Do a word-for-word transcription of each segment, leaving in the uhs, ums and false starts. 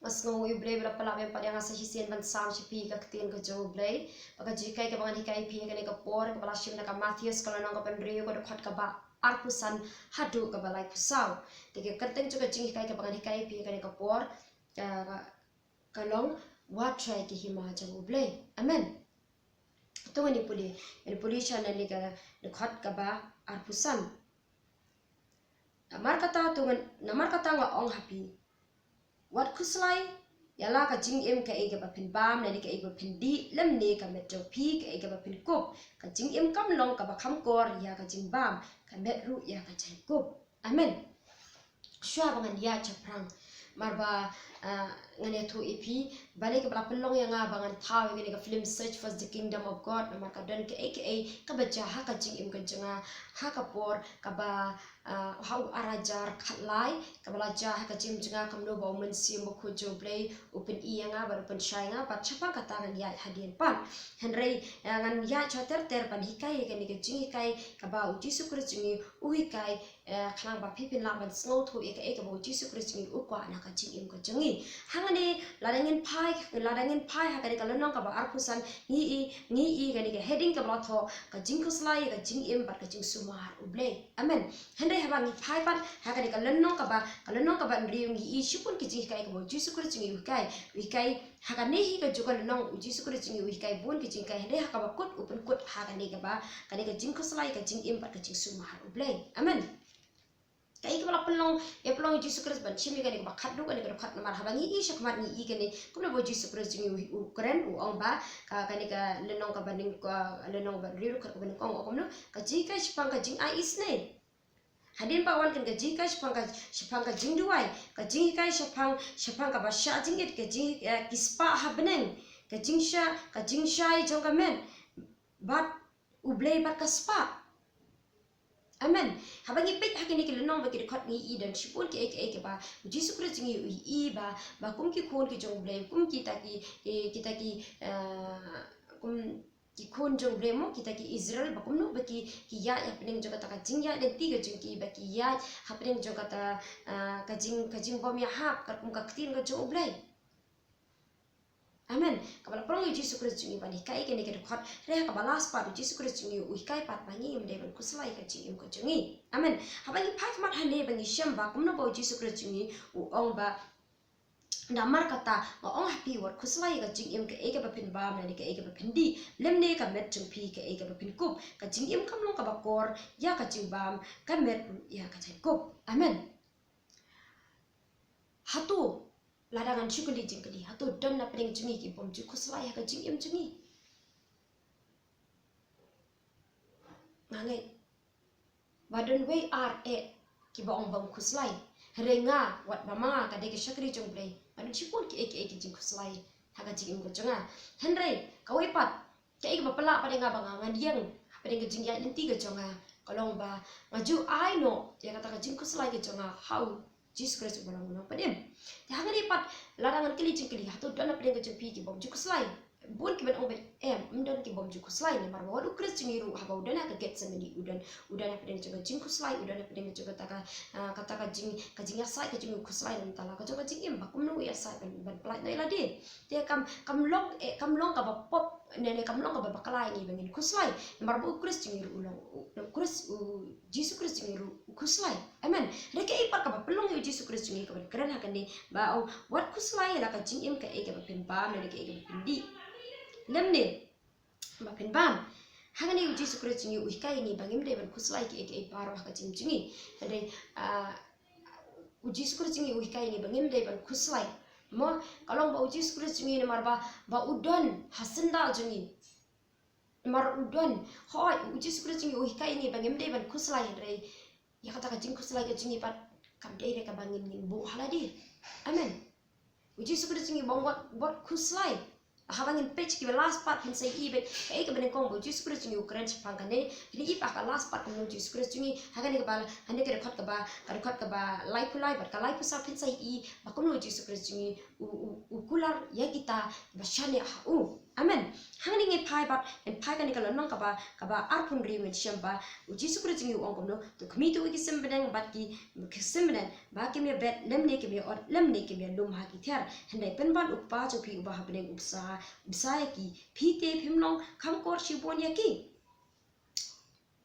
Nga sngew ïa u Blei ba la pynlap ïa nga pat ïa nga sa shisien ban sam sha phi ka ktien ka jong u Blei. Bad ka jinghikai kaba ngan hikai ïa phi ha kane ka por kaba la shim na ka Mathaios ka lynnong kaba hynriew ka dkhot kaba arphew san haduh kaba laiphew saw. Te ka kyrteng jong ka jinghikai kaba ngan hikai ïa phi ha kane ka por, ah, ka long Wat Trai ki Hima jong u Blei. Amen. To ngin ïa pule, ngin ïa pule sha na kane ka dkhot kaba arphew san. Namar kata to ngin, namar kata nga ong ha phi, wat khuslai ïa la ka jingim kaei kaba phin bam, ne kaei kaba phin dih, lymne ka met jong phi kaei kaba phin kup. Ka jingim kam long kaba kham kor ïa ka jingbam, ka met ruh ïa ka jingkup. Amen. Shuwa ba ngan ïaid shaphrang, namar ba, ah, ngan ïathuh ïa phi, balei kaba la pynlong ïa nga ba ngan thaw ïa kane ka film Search for the Kingdom of God, namar ka don kaei kaei kaba jia ha ka jingim ka jong nga ha ka por kaba, ah, ha u ar hajar khatlai, kaba la jia ha ka jingim jong nga, kumno ba u Mynsiem Bakhuid jong u Blei u pyn-i ïa nga bad u pynshai ïa nga, bad shaphang kata ngan ïaid hadien pat. Hynrei, ah, ngan ïaid sha ter ter ban hikai ïa kane ka jinghikai kaba u Jisu Khrist jong ngi u hikai, eh, khnang ba phi phin lah ban sngewthuh ïa kaei kaba u Jisu Khrist jong ngi u kwah na ka jingim ka jong ngi. Hangne, lada ngin phai, lada ngin phai ha kane ka lynnong kaba arphew san, ngi i, ngi i kane ka heading kaba la thoh, ka jingkhuslai ïa ka jingim bad ka jingsumar u Blei. Amen. Hynrei haba ngi phai pat ha kane ka lynnong kaba, ka lynnong kaba hynriew, ngi i shibun ki jinghikai kaba u Jisu Khrist jong ngi u hikai, u hikai ha kane hi ka jong ka lynnong u Jisu Khrist jong ngi u hikai bun ki jinghikai, hynrei ha kaba kut u pynkut ha kane kaba, kane ka jingkhuslai ka jingim bad ka jingsumar u Blei. Amen. Kaei kaba la pynlong, ïa pynlong u Jisu Khrist ban shim ïa kane kaba khatduh, kane ka dkhot, namar haba ngi i shakhmat ngi i kane, kumno ba u Jisu Khrist jong ngi u, u kren, u ong ba, ka, kane ka lynnong kaba nyng, ka lynnong kaba hynriew dkhot kaba nyngkong u ong kumno, ka jinghikai shaphang ka jingai isynei. Hadien ba wan kan ka jinghikai shaphang ka, shaphang ka jingduwai, ka jinghikai shaphang, shaphang kaba shah jingit, ka jing, eh, ki spah ha bneng, ka jingshah, ka jingshai jong ka met bad u Blei bad ka spah. Amen. Haba ngi peit ha kine ki lynnong bad ki dkhot ngi i don shibun kiei kiei kiba u Jisu Khrist jong ngi u i ba, ba kum ki khun ki jong u Blei, kum kita ki, ki, kita ki, eh, kum ki khun jong u Blei mo, kita ki Israel, ba kumno ba ki, ki ïaid hapdeng jong kata ka jingïaid lynti ka jong ki, ba ki ïaid hapdeng jong kata, ah, ka jing, ka jingbymïahap katkum ka ktien ka jong u Blei. Amen. Kaba la pynlong ïa u Jisu Khrist jong ngi ban hikai kane ka dkhot, hynrei ha kaba last part u Jisu Khrist jong ngi u hikai pat ba ngim dei ban khuslai ka jingim ka jong ngi. Amen. Haba ngi phai khmat hangne ba ngi shem ba kumno ba u Jisu Khrist jong ngi u ong ba, namar kata nga ong ha phi, wat khuslai ïa ka jingim kaei kaba phin bam ne kaei kaba phin dih, lymne ka met jong phi kaei kaba phin kup. Ka jingim kam long kaba kor ïa ka jingbam, ka met ruh ïa ka jingkup. Amen. Hato lada ngan shu kylli jingkylli, hato don na pdeng jong ngi ki bym ju khuslai ha ka jingim jong ngi? Nga ngeit ba don wei ar eh kiba ong bym khuslai. Hynrei nga, wat ba ma nga ka dei ka shakri jong u Blei, nga don shibun kiei kiei ki jingkhuslai ha ka jingim ka jong nga. Hynrei kawei pat, kaei kaba pynlah pat ïa nga ba nga, ngan ïeng hapdeng ka jingïaid lynti ka jong nga, ka long ba nga ju ai noh ïa kata ka jingkhuslai ka jong nga ha u Jisu Khrist uba long u nongpynim. Te hangne pat, lada ngan kylli jingkylli, hato don hapdeng ka jong phi ki bym ju khuslai? Bun kiban ong ba em, ym don ki bym ju khuslai, namar ba wat u Khrist jong ngi ruh haba u don ha ka Gethsemane, u don, u don hapdeng jong ka jingkhuslai, u don hapdeng jong kata ka, ah, kata ka jing, ka jingïasaid ka jong u khuslai, namar ka jong ka jingim ba kumno u ïasaid ban, ban pynlait noh ïa lade. Te kam, kam long, eh, kam long kaba pop, ne, ne, kam long kaba bakla ïa ngi ba ngin khuslai. Namar ba u Khrist jong ngi ruh u long, u, u Khrist, u Jisu Khrist jong ngi ruh u khuslai. Amen. Hynrei kaei pat kaba pynlong ïa u Jisu Khrist jong ngi kaban kren ha kane ba ong, wat khuslai ïa la ka jingim kaei kaba phin bam, ne kaei kaba phin dih, lymne ba phin bam. Hangne u Jisu Khrist jong ngi u hikai ïa ngi ba ngim dei ban khuslai kiei kiei baroh ha ka jingim jong ngi. Hynrei, ah, u Jisu Khrist jong ngi u hikai ïa ngi ba ngim dei ban khuslai. Mo, ka long ba u Jisu Khrist jong ngi namar ba, ba u don ha syndah jong ngi. Namar u don, hooid, u Jisu Khrist jong ngi u hikai ïa ngi ba ngim dei ban khuslai, hynrei ïa kata ka jingkhuslai ka jong ngi pat kam dei re kaba ngin, ngin buh ha lade. Amen. U Jisu Khrist jong ngi ba ong wat, wat khuslai. Haba ngin peit kiba last part phin sa ïohi beit kaei kaba nyngkong ba u Jisu Khrist jong ngi u kren shaphang kane. Phin ïohi ba ka last part kumno u Jisu Khrist jong ngi ha kane kaba, kane ka dkhot kaba, ka dkhot kaba laiphew lai bad ka laiphew saw phin sa ïohi ba kumno u Jisu Khrist jong ngi u, u, u kular ïa kita kiba shaniah ha u. Amen. Hangne ngi phai bad, ngi phai kane ka lynnong kaba, kaba arphew hynriew ngi shem ba u Jisu Khrist u ong kumno, to khmih to ki sim bneng bad ki, ki sim bneng ba kim ïa bet lymne kim ïa ot lymne kim ïa lum ha ki thiar. Hynrei pynban u Kpa jong phi uba ha bneng u bsa, u bsa ïa ki. Phi te phim long kham kor shibun ïa ki.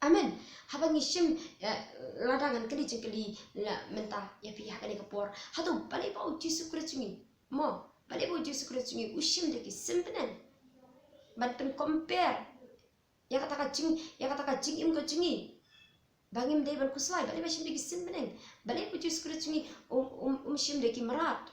Amen. Haba ngi shim, eh, lada ngan kylli jingkylli la mynta ïa phi ha kane ka por, hato balei ba u Jisu Khrist jong ngi, mo, balei ba u Jisu Khrist jong ngi u shim da ki sim bneng? Ban pyn compare ïa kata ka jing, ïa kata ka jingim ka jong ngi ba ngim dei ban khuslai, balei ba shim da ki sim bneng? Balei ba u Jisu Khrist jong ngi um, um, um shim da ki mrad?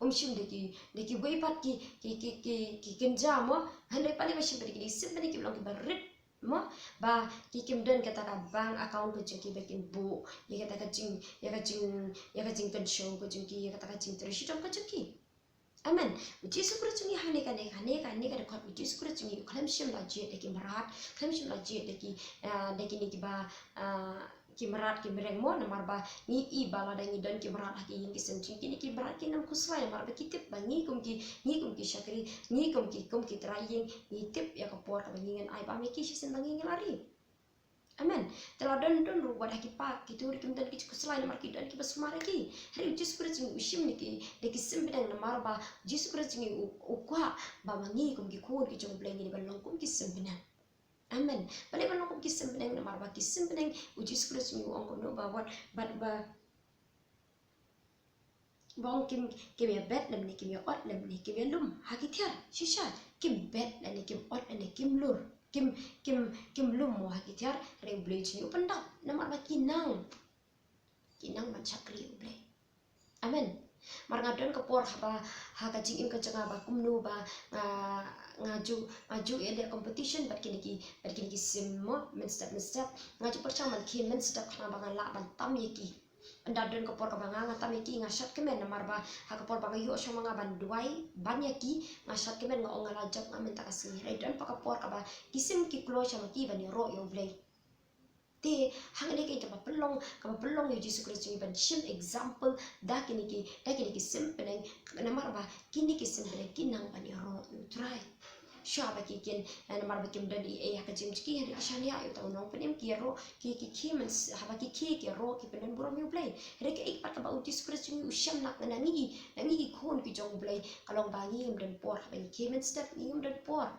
Um shim da ki, da kiwei pat ki, ki, ki, ki, ki kynja, mo. Hynrei balei ba shim da ki sim bneng? Ki long kiba rit, mo, ba ki kim don kata ka bank account ka jong ki ba kin buh ïa kata ka jing, ïa ka jing, ïa ka jingkynshew ka jong ki, ïa kata ka jingtrei shitom ka jong ki. Amen. U Jisu Khrist jong ngi hangne kane, hangne kane ka dkhot, u Jisu Khrist jong ngi u khlem shim la jied da ki mrad, khlem shim la jied da ki, ah, da kine kiba, ah, ki mrad ki mreng, mo, namar ba ngi i ba lada ngi don ki mrad ha ki ïing ki sem jong ngi, kine ki mrad kin ym khuslai namar ba ki tip ba ngi kum ki, ngi kum ki shakri, ngi kum ki, kum ki trai ïing, ngi tip ïa ka por kaba ngi ngin ai bam ïa ki shisien ba ngi ngin la ri. Amen. Te la don, don ruh wat ha ki park, kito ruh kim don ki jingkhuslai namar ki don kiba sumar ïa ki. Hynrei u Jisu Khrist jong ngi u shim da ki, da ki sim bneng namar ba u Jisu Khrist jong ngi u, u kwah ba ma ngi kum ki khun ki jong U Blei ngin ïa ban long kum ki sim bneng. Amen. Balei ban long kum ki sim bneng? Namar ba ki sim bneng, u Jisu Khrist u ong kumno ba wat, bad ba, ba ong kim, kim ïa bet lymne kim ïa ot lymne kim ïa lum ha ki thiar. Shisha, kim bet lane kim ot lane kim lur, kim, kim, kim lum mo ha ki thiar. Hynrei U Blei jong ngi u pyndap namar ba ki nang, ki nang ban shakri U Blei. Amen. Mar nga don ka por haba ha ka jingim ka jong nga ba kumno ba nga, nga ju, nga ju ïaleh competition bad kine ki, bad kine ki sim mo, mynstep mynstep. Nga ju pyrshang ban khie mynstep khnang ba ngan lah ban tam ïa ki. Ynda don ka por kaba nga, nga tam ïa ki, nga shad kmen namar ba ha ka por ba nga ïoh sha ma nga ban duwai ban ïa ki, nga shad kmen, nga ong nga la jop nga mynta ka sngi. Hynrei don pat ka por kaba ki sim ki kloi sha ma ki ban ïaroh ïa U Blei. Te hangne ka dei kaba pynlong, kaba pynlong ïa u Jisu Khrist jong ngi ban shim example da kine ki, da kine ki sim bneng, namar ba kine ki sim bneng ki nang ban ïaroh ïa u Trai. Shuwa ba ki kin, eh, namar ba kim don ei ei ha ka jingim jong ki, hynrei ki shaniah ïa uta u nongpynim, ki ïaroh, ki, ki, ki khie myn, haba ki khie ki ïaroh, ki pyndon burom ïa U Blei. Hynrei kaei pat kaba u Jisu Khrist jong ngi u shem na, na ngi, na ngi ki khun ki jong U Blei, ka long ba ngim don por, haba ngi khie mynstep ngim don por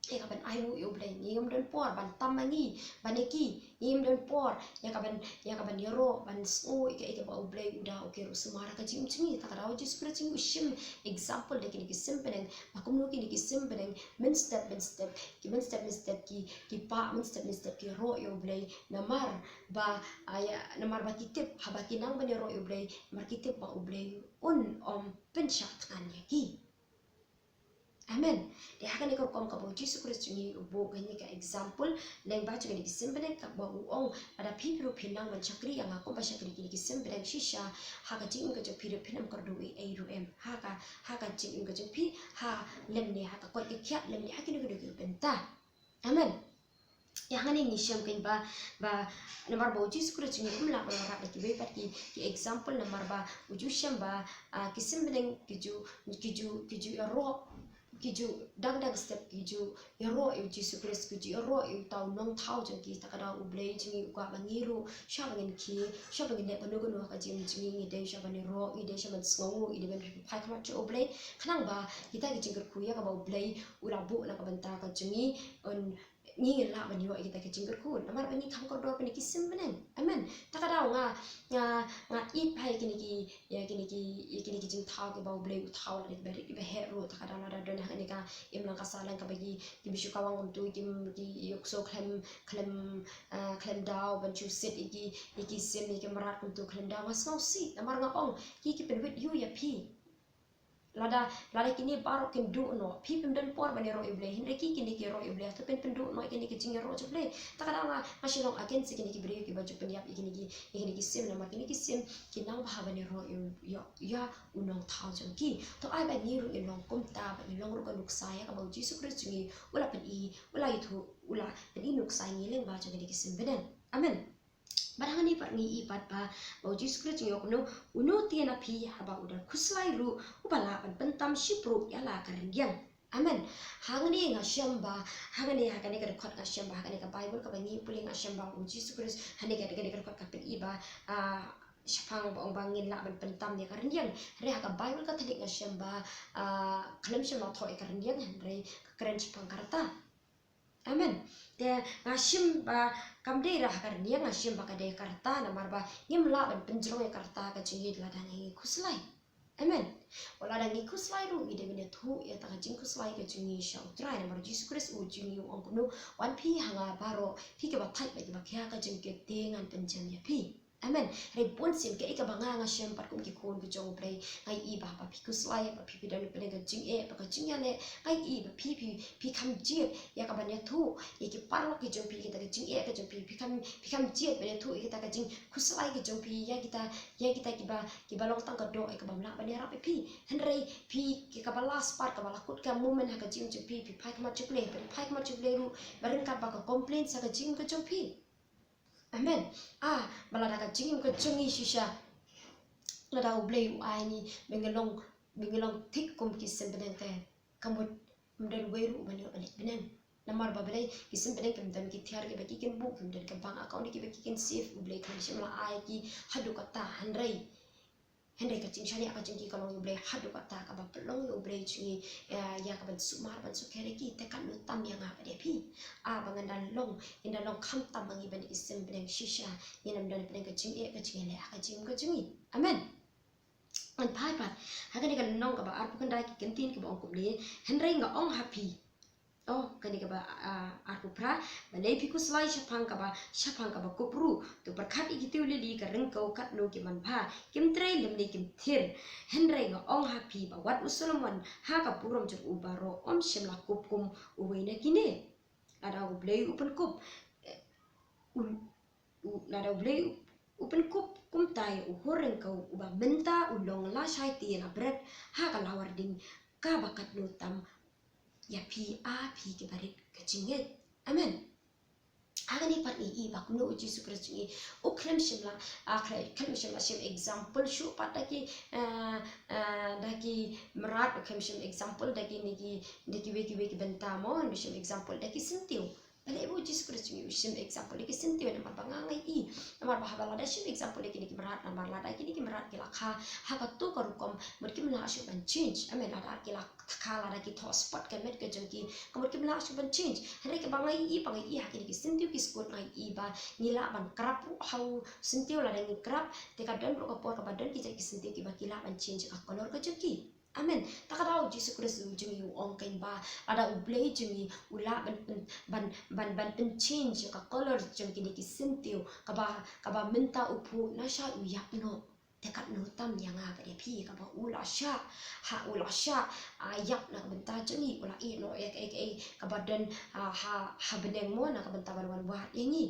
ïa ka ban ai ruh ïa U Blei, ngim don por ban tam ma ngi, ban ïa ki, ngim don por ïa ka ban, ïa ka ban ïaroh, ban sngew ïa kaei kaba U Blei u da, u kyrkhu sumar ha ka jingim jong ngi. Te ka daw u Jisu Khrist jong ngi u shim example da kine ki sim bneng, ba kumno kine ki sim bneng mynstep mynstep, ki mynstep mynstep ki, ki pah mynstep mynstep ki ïaroh ïa U Blei, namar ba, ah, ïa, namar ba ki tip haba ki nang ban ïaroh ïa U Blei, namar ki tip ba U Blei un ym pynshah thngan ïa ki. Amen. Te ha kane ka rukom kaba u Jisu Khrist jong ngi u buh kane ka example lyngba jong kine ki sim bneng, kaba u ong, lada phi ruh phi nang ban shakri ïa nga kumba shakri kine ki sim bneng, shisha ha ka jingim ka jong phi ruh phin ym kyrduh ei ei ruh em. Ha ka, ha ka jingim ka jong phi, ha lymne ha ka koit ka khiah lymne ha kino kino ki bynta. Amen. Ïa hangne ngi shem kein ba, ba namar ba u Jisu Khrist jong ngi um lah ban wanrah da kiwei pat ki, ki example namar ba u ju shem ba, ah, ki sim bneng ki ju, ki ju, ki ju ïaroh, ki ju dang dang step ki ju ïaroh ïa u Jisu Khrist, ki ju ïaroh ïa uta u nongthaw jong ki. Te ka daw U Blei jong ngi u kwah ba ngi ruh shuwa ba ngin khie, shuwa ba ngin leh kano kano ha ka jingim jong ngi, ngi dei shuwa ban ïaroh, ngi dei shuwa ban sngewnguh, ngi dei ban phai khmat sha U Blei. Khnang ba kita ki jingkyrkhu ïa kaba U Blei u la buh na ka bynta ka jong ngi, un ngi lah ban ïoh ïa kita ki jingkyrkhu namar ba ngi kham kordor kine ki sim bneng. Amen. Te ka daw nga, nga, nga ïeit bha ïa kine ki, ïa kine ki, ïa kine ki jingthaw kiba U Blei u thaw lada kiba rit kiba heh ruh. Te ka daw lada don ha kane ka imlang ka sahlang kaba ki, ki bishop ka wang kumto, ki, ki ïoh kso khlem, khlem, ah, khlem daw ban shu sit ïa ki, ïa ki sim ïa ki mrad kumto khlem daw, nga sngewsih namar nga ong ki, ki pynwit ïa phi. Lada, lada kine baroh kin duh noh, phi phim don por ban ïaroh ïa U Blei, hynrei ki kine ki ïaroh ïa U Blei, hato phin pynduh noh ïa kine ki jingïaroh jong U Blei? Te ka daw nga, nga shu long against ïa kine ki briew kiba ju pynïap ïa kine ki, ïa kine ki sim, namar kine ki sim ki nang bha ban ïaroh ïa, ïa, ïa u nongthaw jong ki. To ai ba ngi ruh ngin long kumta, ba ngin long ruh ka nuksa ïa kaba u Jisu Khrist jong ngi u la pyni, u la ïathuh, u la pyni nuksa ïa ngi lyngba jong kine ki sim bneng. Amen. Bad hangne pat ngi ïohi pat ba, ba u Jisu Khrist jong ngi u ong kumno, uno te na phi haba u da khuslai ruh, uba lah ban pyntam shipruh ïa la ka rynïeng. Amen. Hangne nga shem ba, hangne, ha kane ka dkhot nga shem ba, ha kane ka Bible kaba ngi pule nga shem ba u Jisu Khrist, hangne ka, kane ka dkhot ka pyni ba, ah, shaphang ba ong ba ngin lah ban pyntam ïa ka rynïeng. Hynrei ha ka Bible Katholik nga shem ba, ah, khlem shym la thoh ïa ka rynïeng, hynrei ka kren shaphang ka rta. Amen. Te nga shem ba kam dei ruh ha ka rynïeng, nga shem ba ka dei ka rta, namar ba ngim lah ban pynjrong ïa ka rta ka jingïeit lada ngi khuslai. Amen. Wat lada ngi khuslai ruh ngi dei ban ïathuh ïa kata ka jingkhuslai ka jong ngi sha U Trai, namar Jisu Khrist u jong ngi u ong kumno, wan phi ha nga baroh phi kiba thait bad kiba khia ka jingkit te ngan pynjem ïa phi. Amen. Hynrei bun sien kaei kaba nga, nga shem pat kum ki khun ki jong U Blei, nga ïohi ba, ba phi khuslai, ba phi, phi don pdeng ka jingeh, ba ka jingïaleh, nga ïohi ba phi, phi, phi kham jied ïa ka ban ïathuh ïa ki paralok ki jong phi kita ka jingeh ka jong phi, phi kham, phi kham jied ban ïathuh ïa kita ka jingkhuslai ka jong phi ïa kita, ïa kita kiba, kiba long tang ka doh ïa ka bym lah ban ïarap ïa phi. Hynrei phi, ki kaba last part, kaba la kut ka moment ha ka jingim jong phi, phi phai khmat jong U Blei, phi phai khmat jong U Blei ruh ba ryngkat ba ka complain sha ka jingim ka jong phi. Amen. Ah, ba lada ka jingim ka jong ngi shisha, lada U Blei u ai ngi ba ngi long, ba ngi long thik kum ki symphony te, ka mut ym don wei ruh ban ïoh ban leit bneng. Namar ba balei, ki symphony kim don ki tiar kiba ki kin buh, kim don ka bank account kiba ki kin save, U Blei khlem shym la ai ki haduh katta. Hynrei, hynrei ka jingshaniah ka jong ki ka long ïa U Blei haduh katta, kaba pynlong ïa U Blei jong ngi, ïa, ïa ka ban sumar ban sukher ïa ki, te katno tam ïa nga bad ïa phi. Ah, ba ngan da long, ngin da long khamtam ma ngi ban ïa ki symphony shisha, ngin ym don pdeng ka jingeh ka jingïaleh ha ka jingim ka jong ngi. Amen. Ngan phai pat ha kane ka lynnong kaba arphew khyndai, ki kyntien kiba ong kumne, hynrei nga ong ha phi. Oh, kane kaba, ah, arphew phra, balei phi khuslai shaphang kaba, shaphang kaba kup ruh, to pyrkhat ïa ki tiew lili ka ryngkew katno ki manbha, kim trei lymne kim thir. Hynrei nga ong ha phi ba wat u Solomon ha ka burom jong u baroh um shym la kup kum uwei na kine. Lada U Blei u pynkup, eh, u, u, lada U Blei u, u pynkup kumta ïa u hur ryngkew uba mynta u long lashai te la bret ha ka lawar ding, kaba katno tam ïa phi, ah phi kiba rit ka jingngeit. Amen. Ha kane pat ngi ïohi ba kumno U Jisu Khrist jong ngi u khlem shym la, ah, khlem, khlem shym la shim example shuh pat da ki, ah, ah, da ki mrad, u khlem shim example da kine ki, da kiwei kiwei ki bynta mo, u shim example da ki syntiew. Balei ba U Jisu Khrist jong ngi u shim example da ki syntiew? Namar ba nga, nga ïohi, namar ba haba lada shim example da kine ki mrad, namar lada kine ki mrad ki la kha ha kato ka rukom, mut kim lah shuh ban change. Amen. Lada ki la kha, lada ki thoh spot ka met ka jong ki, ka mut kim lah shuh ban change. Hynrei kaba nga ïohi, ba nga ïohi ha kine ki syntiew ki skur, nga ïohi ba ngi lah ban krap ruh ha u syntiew. Lada ngi krap, te ka don ruh ka por kaba don ki jait ki syntiew kiba ki lah ban change ka colour ka jong ki. Amen. Ta ka daw U Jisu Khrist u jong ngi u ong kein ba lada U Blei jong ngi u lah ban, ban, ban, ban, ban pyn change ka colour jong kine ki syntiew, kaba, kaba mynta u phuh, nashai u ïap noh, te katno tam ïa nga bad ïa phi, kaba u la shah, ha u la shah, ah, ïap na ka bynta jong ngi, u la ïeh noh ïa kaei kaei kaba don, ah, ha, ha bneng mo, na ka bynta ban wan wad ïa ngi.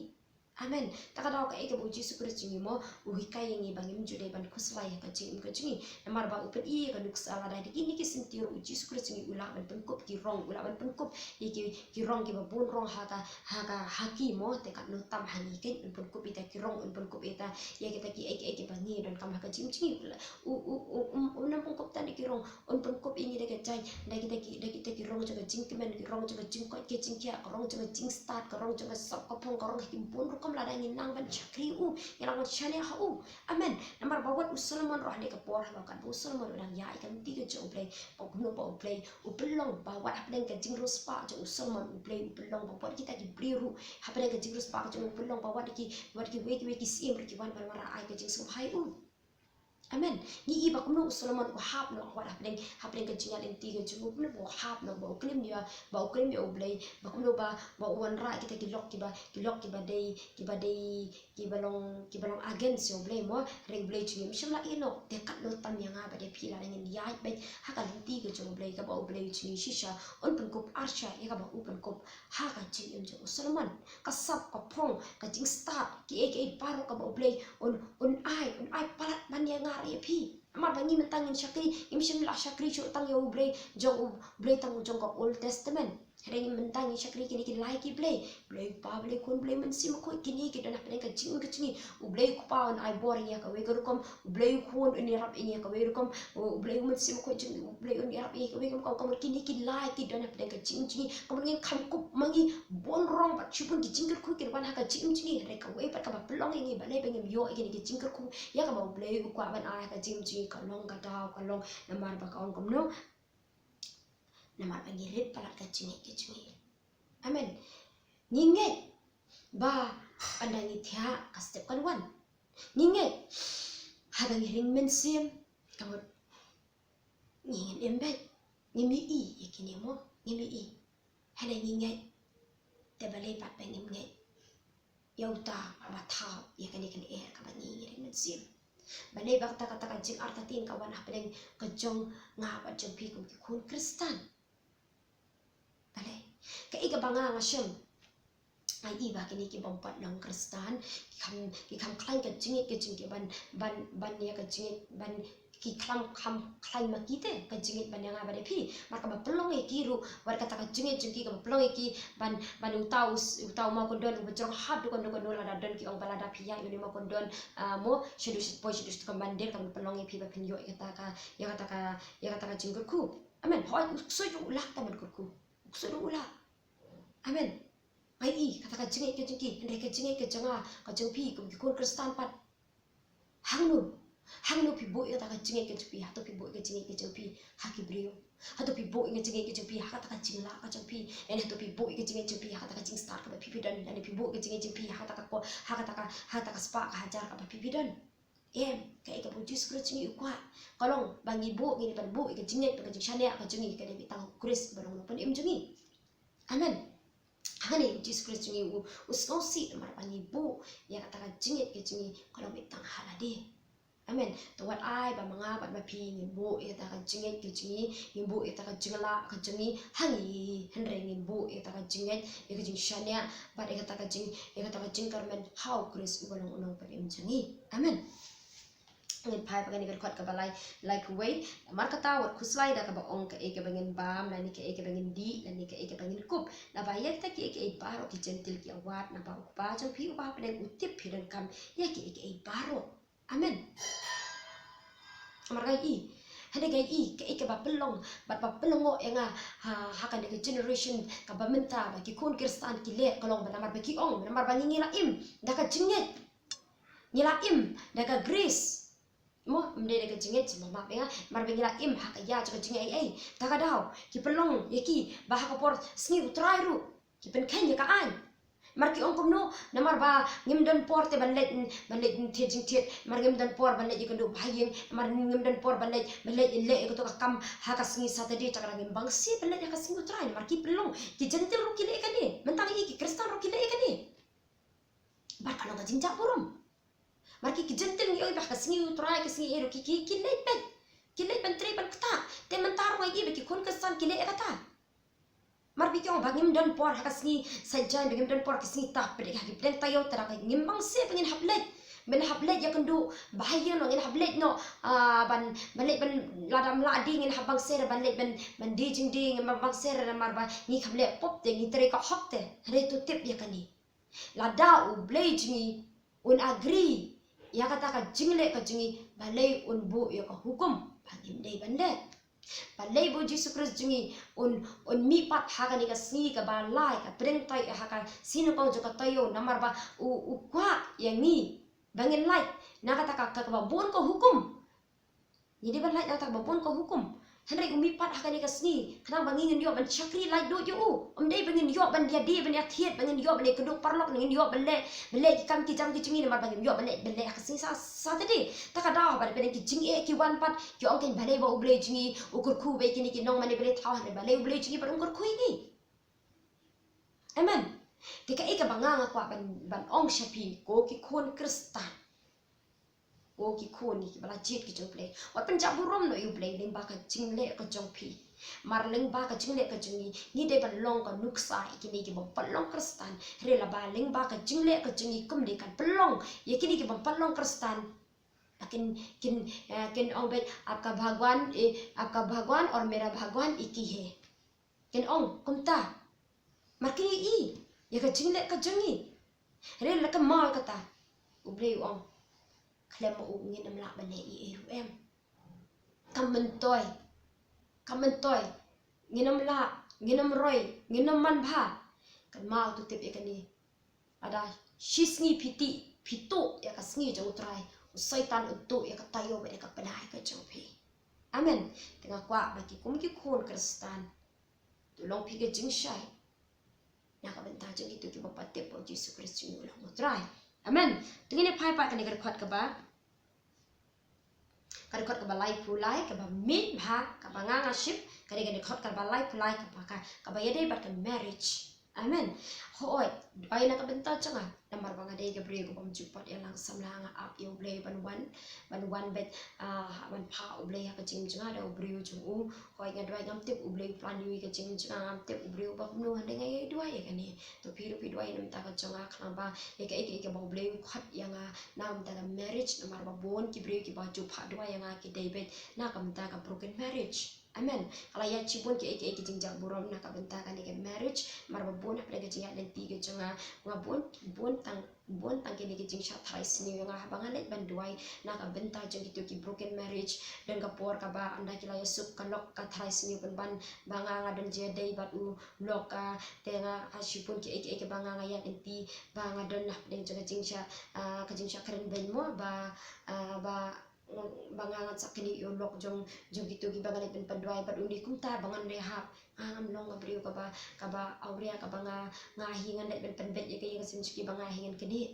Amen. Ta ka daw kaei kaba U Jisu Khrist jong ngi mo u hikai ïa ngi ba ngim ju dei ban khuslai ha ka jingim ka jong ngi. Namar ba u pyni ïa ka nuksa, lada da kine ki syntiew ruh U Jisu Khrist jong ngi u lah ban pynkup ki rong, u lah ban pynkup ïa ki, ki rong kiba bun rong ha ka, ha ka, ha ki mo, te katno tam ha ngi kein, un pynkup ïa kita ki rong, un pynkup ïa kita, ïa kita kiei kiei kiba ngi donkam ha ka jingim jong ngi. U, u, u, um, um, um pynkup tang da ki rong, un pynkup ïa ngi da ka jaiñ, da kita ki, da kita ki rong jong ka jingkmen, ki rong jong ka jingkoit ka jingkhiah, ka rong jong ka jingstad, ka rong jong ka sop ka phong, ka rong ha ki bun rukom, lada ngi nang ban shakri u, ngi nang ban shaniah ha u. Amen. Namar ba wat u Solomon ruh ha kane ka por, ha ka por ba u Solomon u dang ïaid ha ka lynti ka jong U Blei, ba kumno ba U Blei u pynlong ba wat hapdeng ka jingriewspah jong u Solomon U Blei u pynlong ba wat kita ki briew ruh hapdeng ka jingriewspah jong u pynlong ba wat ki, wat kiwei kiwei ki syiem ruh ki wan ban wanrah ai ka jingsngewbha ïa u. Amen. Ngi ïohi ba kumno u Solomon u hap noh wat hapdeng, hapdeng ka jingïaid lynti ka jong u, kumno ba u hap noh, ba u klim ïa, ba u klim ïa U Blei, ba kumno ba, ba u wanrah kita ki lok kiba, ki lok kiba dei, kiba dei, kiba long, kiba long against ïa U Blei mo, hynrei U Blei jong ngi um shym la ïeh noh. Te katno tam ïa nga bad ïa phi lada ngin ïaid beit ha ka lynti ka jong U Blei, kaba U Blei jong ngi shisha un pynkup arshah ïa kaba u pynkup ha ka jingim jong u Solomon. Ka sop ka phong, ka jingstad, kiei kiei baroh kaba U Blei un, un ai, un ai palat ban ïa nga ruh ïa phi. Namar ba ngi mynta ngin shakri, ngim shym la shakri shuh tang ïa U Blei jong, U Blei tang jong ka Old Testament. Hynrei mynta ngi shakri kine ki lai ki blei. Blei u Kpa, Blei u Khun, Blei u Mynsiem Bakhuid, kine ki don hapdeng ka jingim ka jong ngi. U Blei u Kpa un ai bor ïa ngi ha kawei ka rukom, u Blei u Khun un ïarap ïa ngi ha kawei rukom, u Blei u Mynsiem Bakhuid jong ngi, u Blei un ïarap ïa ngi ha kawei ka rukom. Kumno kine ki lai ki don hapdeng ka jingim jong ngi. Kumno ngin kham kup ma ngi bun rong bad shibun ki jingkyrkhu ki wan ha ka jingim jong ngi. Hynrei kawei pat kaba pynlong ïa ngi balei ba ngim ïoh ïa kine ki jingkyrkhu ïa kaba u Blei u kwah ban ai ha ka jingim jong ngi, ka long ka daw, ka long namar ba ka ong kumno. Namar ba ngi rit palat ka jingngeit ka jong ngi. Amen. Ngi ngeit ba ynda ngi thiah ka step kan wan. Ngi ngeit haba ngi ring mynsiem, ka mut ngi ngin im beit. Ngim ïohi ïa kine mo, ngim ïohi. Hynrei ngi ngeit. Te balei pat ba ngim ngeit ïa uta uba thaw ïa kane ka lyer kaba ngi ngi ring mynsiem? Balei ba kata, kata ka jingartatien ka wan hapdeng ka jong nga bad jong phi kum ki khun Khristan? Balei? Kaei kaba nga nga shem, nga ïohi ba kine ki bym pat long Khristan ki kham, ki kham khlaiñ ka jingngeit ka jong ki ban, ban, ban ïa ka jingngeit ban, ki kham, kham khlaiñ ma ki te ka jingngeit ban ïa nga bad ïa phi. Namar kaba pynlong ïa ki ruh, wat kata ka jingngeit jong ki kaba pynlong ïa ki ban, ban uta u s-, uta u mawkyndon uba jrong ha dukan dukan, lada don ki ong ba lada phi ïaid ïa une u mawkyndon, ah, mo, sha duh sha poi sha duh sha dukan mandir, kaba pynlong ïa phi ba phin ïoh ïa kata ka, ïa kata ka, ïa kata ka jingkyrkhu. Amen. Hooid, u ksuid ruh u lah tang ban kyrkhu. U ksuid ruh u lah. Amen. Nga ïohi kata ka jingngeit ka jong ki, hynrei ka jingngeit ka jong nga, ka jong phi kum ki khun Khristan pat, hangno, hangno phi buh ïa kata ka jingngeit ka jong phi? Hato phi buh ïa ka jingngeit ka jong phi ha ki briew? Hato phi buh ïa ka jingngeit ka jong phi ha kata ka jinglah ka jong phi? Lane hato phi buh ïa ka jingngeit jong phi ha kata ka jingstad kaba phi phi don? Lane phi buh ïa ka jingngeit jong phi ha kata ka ko-, ha kata ka, ha kata ka spah ka hajar kaba phi phi don? Em, kaei kaba u Jisu Khrist jong ngi u kwah ka long ba ngi buh, ngi dei ban buh ïa ka jingngeit bad ka jingshaniah ka jong ngi, ka dei beit tang ha u Khrist ba long u Nongpynim jong ngi. Amen. Hangne u Jisu Khrist jong ngi u, u sngewsih namar ba ngi buh ïa kata ka jingngeit ka jong ngi ka long beit tang ha lade. Amen. Te wat ai ba ma nga bad ma phi ngin buh ïa kata ka jingngeit ka jong ngi, ngin buh ïa kata ka jinglah ka jong ngi ha ngi, hynrei ngin buh ïa kata ka jingngeit, ïa ka jingshaniah bad ïa kata ka jing, ïa kata ka jingkyrmen ha u Khrist uba long u Nongpynim jong ngi. Amen. Ngin phai pat kane ka dkhot kaba lai, laiphew wei. Namar kata wat khuslai da kaba ong kaei kaba ngin bam, lane kaei kaba ngin dih, lane kaei kaba ngin kup. Naba ïa kita kiei kiei baroh ki Jentil ki ïawad, naba u Kpa jong phi uba ha bneng u tip phi donkam ïa kiei kiei baroh. Amen. Namar nga ïohi, hynrei nga ïohi kaei kaba pynlong bad ba pynlong ïa nga ha, ha kane ka generation kaba mynta, ba ki khun Khristan ki leh ka long ba namar ba ki ong, namar ba ngi ngi la im da ka jingngeit. Ngi la im da ka grace. Mo, ym dei da ka jingngeit, mo, map ïa nga, namar ba ngi la im ha ka ïa jong ka jingaiei. Ta ka daw ki pynlong ïa ki ba ha ka por sngi U Trai ruh ki pynkheiñ ïa ka aiñ. Namar ki ong kumno, namar ba ngim don por te ban leit, ban leit thied jingthied, namar ngim don por ban leit ïakynduh ba ha ïing, namar ngim don por ban leit, ban leit leh ïa kato ka kam ha ka sngi Saturday, ta ka daw ngim bang seh ban leit ha ka sngi U Trai. Namar ki pynlong, ki Jentil ruh ki leh kane, mynta ngi ki Khristan ruh ki leh kane. Bad ka long ka jingjah burom. Namar ki, ki Jentil ngi ong ba ka sngi U Trai, ka sngi ei ruh ki, ki, ki leit beit. Ki leit ban trei ban ktah. Te mynta ruh ngi ïohi ba ki khun Khristan ki leh ïa kata. Namar ba ki ong ba ngim don por ha ka sngi Saitjaiñ, ba ngim don por ka sngi, ta pdeng ha ki pdeng taïew, ta da ka ngim bang seh ba ngin hap leit. Ban hap leit ïakynduh ba ha ïing noh, ngin hap leit noh, ah, ban, ban leit ban, lada ym lah die ngin hap bang seh ban leit ban, ban die jingdie, ngin bang seh namar ba ngi kham leh pop te, ngi trei ka hok te. Hynrei to tip ïa kane. Lada U Blei jong ngi un agree ïa kata ka jingleh ka jong ngi, balei un buh ïa ka hukum ba ngim dei ban leh? Balei ba U Jisu Khrist jong ngi un, un mih pat ha kane ka sngi kaba lai, ka pdeng taïew, ha ka sngi nyngkong jong ka taïew, namar ba u, u kwah ïa ngi ba ngin lait na kata ka, ka, kaba bun ka hukum. Ngi dei ban lait na kata kaba bun ka hukum. Hynrei u mih pat ha kane ka sngi khnang ba ngi ngin ïoh ban shakri laitluid ïa u. Ym dei ba ngin ïoh ban ïadie ban ïathied, ba ngin ïoh ban ïakynduh paralok, ngin ïoh ban leh, ban leh ki kam ki jam ki jong ngi, namar ba ngim ïoh ban leh, ban leh ha ka sngi Sa-, Saturday. Ta ka daw ba dei ban ki jingeh ki wan pat, ki ong kein balei ba U Blei jong ngi u kyrkhu bad kine ki nongmane balei thaw, hynrei balei U Blei jong ngi bad um kyrkhu ïa ngi. Amen. Te kaei kaba nga nga kwah ban, ban ong sha phi ko ki khun Khristan. Ko ki khun kiba la jied ki jong U Blei, wat pynjah burom noh ïa U Blei lyngba ka jingleh ka jong phi. Namar lyngba ka jingleh ka jong ngi, ngi dei ban long ka nuksa ïa kine ki bym pat long Khristan. Hynrei lada lyngba ka jingleh ka jong ngi, kumne kan pynlong ïa kine ki bym pat long Khristan. Ba kin, kin, eh, kin ong beit, "Aapka Bhagwan, eh, aapka Bhagwan aur mera Bhagwan ek hi hai." Kin ong kumta. Mar kine i ïa ka jingleh ka jong ngi. Hynrei la ka maw kata, U Blei u ong, khlem ma u ngin ym lah ban leh ei ei ruh em. Kam myntoi, kam myntoi. Ngin ym lah, ngin ym roi, ngin ym man bha. Kan maw tu tip ïa kane. Lada shi sngi phi tih, phi tuh ïa ka sngi jong U Trai, u Soitan u tuh ïa ka taïew bad ïa ka pynai ka jong phi. Amen. Te nga kwah ba ki kum ki khun Khristan, to long phi ka jingshai na ka bynta jong kito kiba pat tip ba U Jisu Khrist jong ngi u long U Trai. Amen. Te ngin ïa phai pat kane ka dkhot kaba, ka dkhot kaba laiphew lai, kaba mih bha, kaba nga nga shim, kane ka dkhot kaba laiphew lai, kaba ka, kaba ïadei bad ka marriage. Amen. Hooid, duwai na ka bynta jong nga, namar ba nga dei ka briew kaba ym ju pat ïalang samla, nga ap ïa U Blei ban wan, ban wan bad, ah, ban phah U Blei ha ka jingim jong nga da u briew jong u. Hooid, nga duwai, ngam tip U Blei u plan ïa ka jingim jong nga, ngam tip u briew ba kumno, hynrei nga ïa duwai ïa kane. To phi ruh phi duwai na ka bynta ka jong nga, khnang ba ïa kaei kaei kaba U Blei u khot ïa nga na ka bynta ka marriage, namar ba bun ki briew kiba ju phah duwai ïa nga ki dei beit na ka bynta ka broken marriage. Amen. Ka la ïaid shibun kiei kiei ki jingjia burom na ka bynta kane ka marriage, namar ba bun hapdeng ka jingïaid lynti ka jong nga, nga bun, bun tang, bun tang kine ki jingshah tharai sniew ïa nga haba nga leit ban duwai na ka bynta jong kito ki broken marriage. Don ka por kaba ynda ki la ïasuk ka lok ka tharai sniew pynban ba nga nga don jingïadei bad u lok, ah, te nga ha shibun kiei kiei kiba nga nga ïaid lynti ba nga don hapdeng jong ka jingshah, ah, ka jingshah kren beiñ mo ba, ah, ba, ba nga ngan sa knieh ïa u lok jong, jong kito kiba nga leit ban pynduwai bad une kumta ba ngan leh hap. Nga ngam long ka briew kaba, kaba awria kaba nga, nga hi ngan leit ban pynbeit ïa ka ïing ka sem jong ki ba nga hi ngan knieh.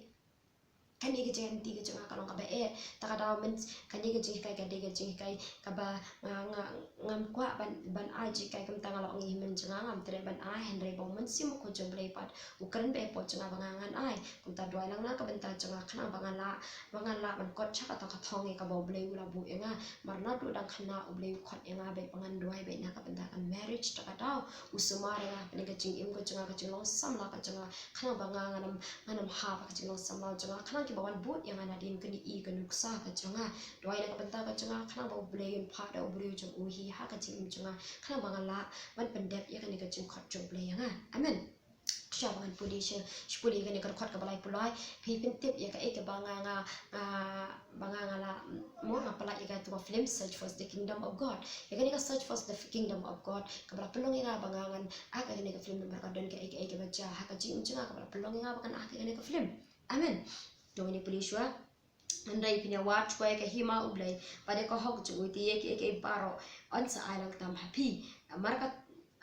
Kane ka jingïaid lynti ka jong nga ka long kaba eh. Ta ka daw myn, kane ka jinghikai ka dei ka jinghikai kaba nga, nga, ngam kwah ban, ban ai jinghikai, kumta nga la ong ïa i hynmen jong nga, ngam treh ban ai, hynrei ba U Mynsiem Bakhuid jong U Blei pat u kren beit hapoh jong nga ba nga ngan ai. Kumta duwai lang na ka bynta jong nga khnang ba ngan lah, ba ngan lah ban kot sha kata ka thong ïa kaba U Blei u la buh ïa nga. Namar naduh dang khynnah U Blei u khot ïa nga beit ba ngan duwai beit na ka bynta ka marriage. Ta ka daw u sumar ïa nga hapdeng ka jingim ka jong nga, ka jinglong samla ka jong nga, khnang ba nga ngan ym, ngan ym hap ha ka jinglong samla jong nga, khnang kiba wan bud ïa nga nadien kin ïohi ka nuksa ka jong nga. Duwai na ka bynta ka jong nga khnang ba U Blei un phah da u briew jong u hi ha ka jingim jong nga, khnang ba ngan lah ban pyndep ïa kane ka jingkhot jong U Blei ïa nga. Amen. Sha ba ngan pule sha, sha pule kane ka dkhot kaba laiphew lai, phi pyntip ïa kaei kaba nga, nga, nga, ba nga nga la, mo, nga pynlait ïa katu ka film Search for the Kingdom of God. Ïa kane ka Search for the Kingdom of God kaba la pynlong ïa nga ba nga ngan act ïa kane ka film namar ka don kaei kaei kaba jia ha ka jingim jong nga kaba la pynlong ïa nga ba ngan act ïa kane ka film. Amen. To ngin ïa pule shuwa. Hynrei phin ïa wad shuwa ïa ka hima U Blei bad ïa ka hok jong u, te ïa kiei kiei baroh yn sa ai lang tam ha phi. Namar ka,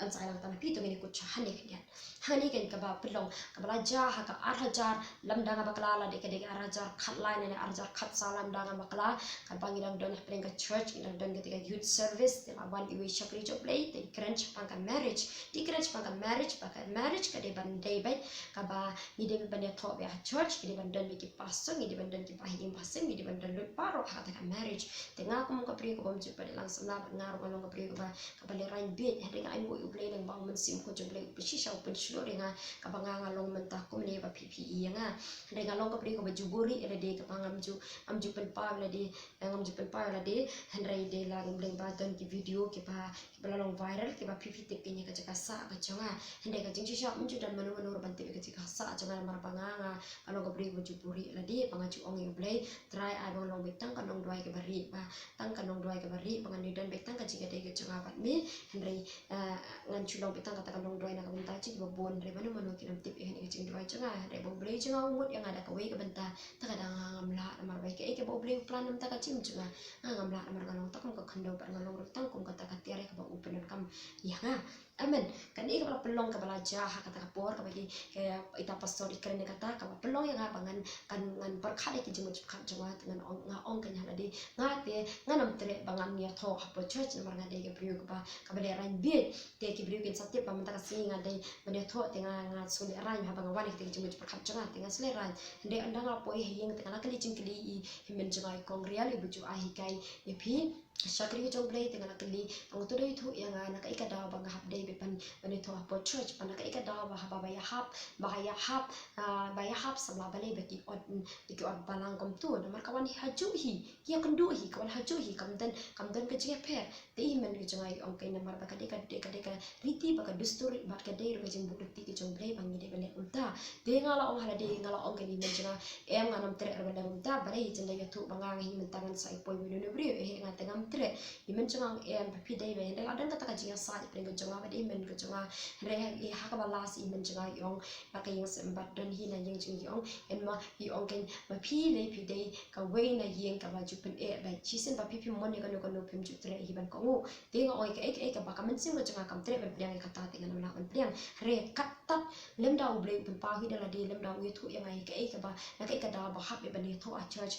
yn sa ai lang tam ha phi. To ngin ïa kut sha hangne khyndiat. Hangne keiñ kaba pynlong kaba la jia ha ka ar hajar lymda nga bakla, lane ka dei ka ar hajar khatlai ne ar hajar khatsaw lymda nga bakla, kaba ngi dang don hapdeng ka church, ngi dang don kata ka youth service, te la wan iwei i shakri jong U Blei, te i kren shaphang ka marriage. Te i kren shaphang ka marriage, ba ka marriage ka dei ban dei beit kaba ngi dei ban ïathoh beit ha church, ngi dei ban don beit ki pastor, ngi dei ban don ki bahaïing bahasem, ngi dei ban don lut baroh ha kata ka marriage. Te nga kum ka briew kaba ym ju pat ïalang samla, bad nga ruh nga long ka briew kaba, kaba lehraiñ beit, hynrei nga ainguh ïa U Blei lyngba U Mynsiem Bakhuid jong U Blei, u pynshisha u pynshlur ïa nga, kaba nga nga long mynta kumne ba phi phi i ïa nga. Hynrei nga long ka briew kaba ju buhrieh ïa lade, kaba ngam ju, ngam ju pynpaw ïa lade, eh, ngam ju pynpaw ïa lade, hynrei dei la ngam lyngba don ki video kiba, kiba la long viral, kiba phi phi tip kine ka jaka sah ka jong nga. Hynrei ka jingshisha ym ju don mano mano ruh ban tip ïa ka jaka sah jong nga namar ba nga, nga, nga long ka briew ba ju buhrieh ïa lade, ba nga ju ong ïa U Blei, Trai, ai ba ngan long beit tang ka nongduwai kaba rieh, ba tang ka nongduwai kaba rieh, ba ngan ïoh don beit tang ka jingïadei ka jong nga bad me. Hynrei, eh, ngan shu long beit tang kata ka nongduwai na ka bynta jong kiba bun, hynrei mano mano kin ym tip ïa kane ka jingduwai jong nga. Hynrei ba U Blei jong nga u mut ïa nga da kawei ka bynta, ta ka dang nga ngam lah namar ba ïa kaei kaba U Blei u plan na ka bynta ka jingim jong nga, nga ngam lah namar nga long tang kum ka khyndew bad nga long ruh tang kum kata ka tiar ïa kaba u pyndonkam ïa nga. Amen. Kane kaba la pynlong kaba la jia ha kata ka por kaba ki, ka, ita pastor i kren ïa kata, kaba pynlong ïa nga ba ngan, kan, ngan pyrkhat ïa ki jingmut jingpyrkhat jong nga, te ngan ong, nga ong kane ha lade, nga te ngan ym treh ba ngan ïathoh hapoh church namar nga dei ka briew kaba, kaba lehraiñ beit. Te ki briew kin sa tip ba mynta ka sngi nga dei ban ïathoh, te nga, nga shu lehraiñ haba nga wan ïa kita ki jingmut jingpyrkhat jong nga, te nga shu lehraiñ. Hynrei ynda nga la poi ha ïing te nga la kylli jingkylli ïa i hynmen jong nga i Kong Rial, iba ju ai hikai ïa phi. shakri jong U Blei, te nga la kylli, nga tu dei tu ïa nga na kaei ka daw ba nga hap dei ban, ban ïathuh hapoh church, ba na kaei ka daw ba haba ba ïahap, ba ïahap, ah, ba ïahap samla balei ba ki ot, ba ki ot balang kumtu, namar ka wan hi hajuh hi, ki ïakynduh hi, ka wan hajuh hi, kam don, kam don ka jingïapher. Te i hynmen ka jong nga i ong kein namar ba ka dei ka, dei ka, dei ka riti ba ka dustur bad ka dei ruh ka jingbuh riti ka jong U Blei ba ngi dei ban leh kumta. Te nga la ong ha lade, nga la ong kein i hynmen jong nga, em, ngan ym treh ruh ban leh kumta, balei hi jin da ïathuh ba nga, nga hi mynta ngan sa ïa poi bad une u briew, eh, nga te ngam treh. I hynmen jong nga, em, ba phi dei ba, hynrei la don kata ka jingïasaid pyrshah ka jong nga bad i hynmen ka jong nga. Hynrei ha, i ha kaba last i hynmen jong nga i ong, na ka ïing seng bad don hi na ïing jong i ong, em, ma i ong kein ba phi lei phi dei kawei na ïing kaba ju pyneh bad shisien ba phi phim mon ïa kano kano phim ju treh hi ban kohnguh. Te nga ong ïa kaei kaei kaba ka mynsiem ka jong nga kam treh ban pdiang ïa kata te ngan ym lah ban pdiang. Hynrei katta lymda U Blei u pynpaw hi da lade, lymda u ïathuh ïa nga ïa kaei kaba, na kaei ka daw ba hap ïa ban ïathuh ha church,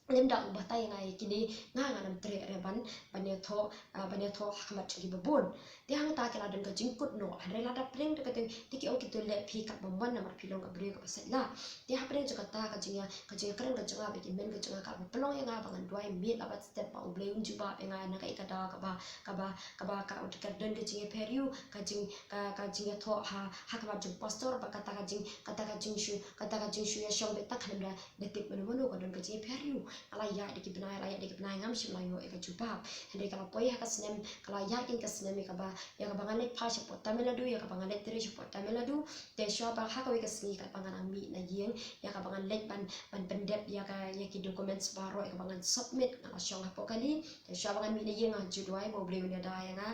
lymda u batai ïa nga ïa kine, nga ngan ym treh re ban, ban ïathuh, ah, ban ïathuh ha khmat jong kiba bun. Te hangta ki la don ka jingkut noh, hynrei lada pyrshang da kata te ki ong kito leh phi katba mon namar phi long ka briew kaba sait lah. Te hapdeng jong kata ka jingïa, ka jingïakren ka jong nga bad ki hynmen ka jong nga ka la pynlong ïa nga ba ngan duwai miet la bad step ba U Blei un jubab ïa nga na kaei ka daw kaba, kaba, kaba ka, ka don ka jingïapher ïa u, ka jing, ka, ka jingïathuh ha, ha khmat jong pastor ba kata ka jing, kata ka jingshu, kata ka jingshu ïashong beit tang khlem da, da tip mano mano ka don ka jingïapher ïa u. Nga la ïaid da ki bnai, la ïaid da ki bnai ngam shym la ïoh ïa ka jubab. Hynrei ka la poi ha ka snem, ka la ïaid kein ka snem ïa kaba, ïa kaba ngan leit phai shapoh Tamil Nadu, ïa kaba ngan leit trei shapoh Tamil Nadu. Te shuwa ba ha kawei ka sngi katba ngan nang mih na ïing, ïa kaba ngan leit ban, ban pyndep ïa ka, ïa ki documents baroh ïa kaba ngan submit, nga la shong hapoh kali. Te shuwa ba ngan mih na ïing nga ju duwai ba U Blei un ïada ïa nga.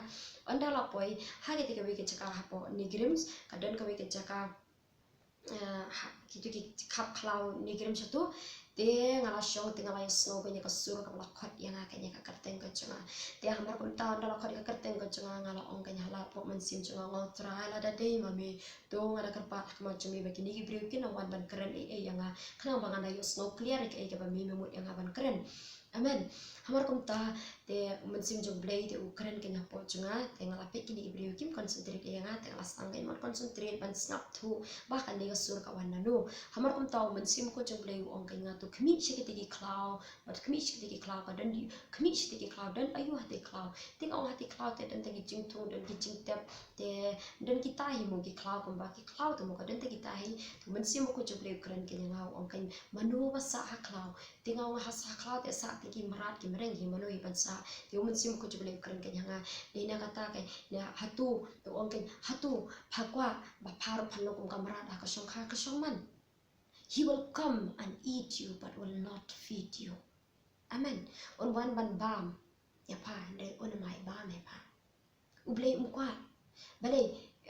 Ynda la poi ha kata kawei ka jaka hapoh NEIGRIHMS, ka don kawei ka jaka, eh, ha, kito ki khap khlaw NEIGRIHMS shatu. Te nga la shong te nga la ïohsngew kein ïa ka sur kaba la khot ïa nga kein ïa ka kyrteng ka jong nga. Te hamar kumta ynda la khot ïa ka kyrteng ka jong nga, nga la ong kein ha la pok mynsiem jong nga, nga ong Trai, lada dei ma me, to nga da kyrpad ha khmat jong me ba kine ki briew kin ym wan ban kren ei ei ïa nga, khnang ba ngan da ïohsngew clear ïa kaei kaba me me mut ïa nga ban kren. Amen. Hamar kumta te u Mynsiem jong U Blei te u kren kein hapoh jong nga, te nga la peit kine ki briew kim concentrate ïa nga, te nga la sdang kein ban concentrate ban sngap thuh ba kane ka sur ka wan nano. Hamar kumta u Mynsiem Bakhuid jong U Blei u ong kein ïa nga, to khmih sha kita ki khlaw, bad khmih sha kita ki khlaw, ka don di, khmih sha kita ki khlaw, don aïu ha kita ki khlaw. Te nga ong ha kita ki khlaw te don tang ki jingthung, don ki jingtep, te don kita hi mo ki khlaw, kumba ki khlaw te mo ka don tang kita hi. Te u Mynsiem Bakhuid jong U Blei u kren kein ïa nga u ong kein, mano ba sah ha khlaw. Te nga ong ha sah ha khlaw te sah te ki mrad ki mreng hi, mano hi ban sah. Te u Mynsiem Bakhuid jong U Blei u kren kein ïa nga, dei na kata kein, na hato, te u ong kein hato pha kwah ba pha ruh phan long kum ka mrad ha ka shongkha ka shongman. He will come and eat you but will not feed you. Amen. Un wan ban bam ïa pha, hynrei un ym ai bam ïa pha. U Blei um kwah. Balei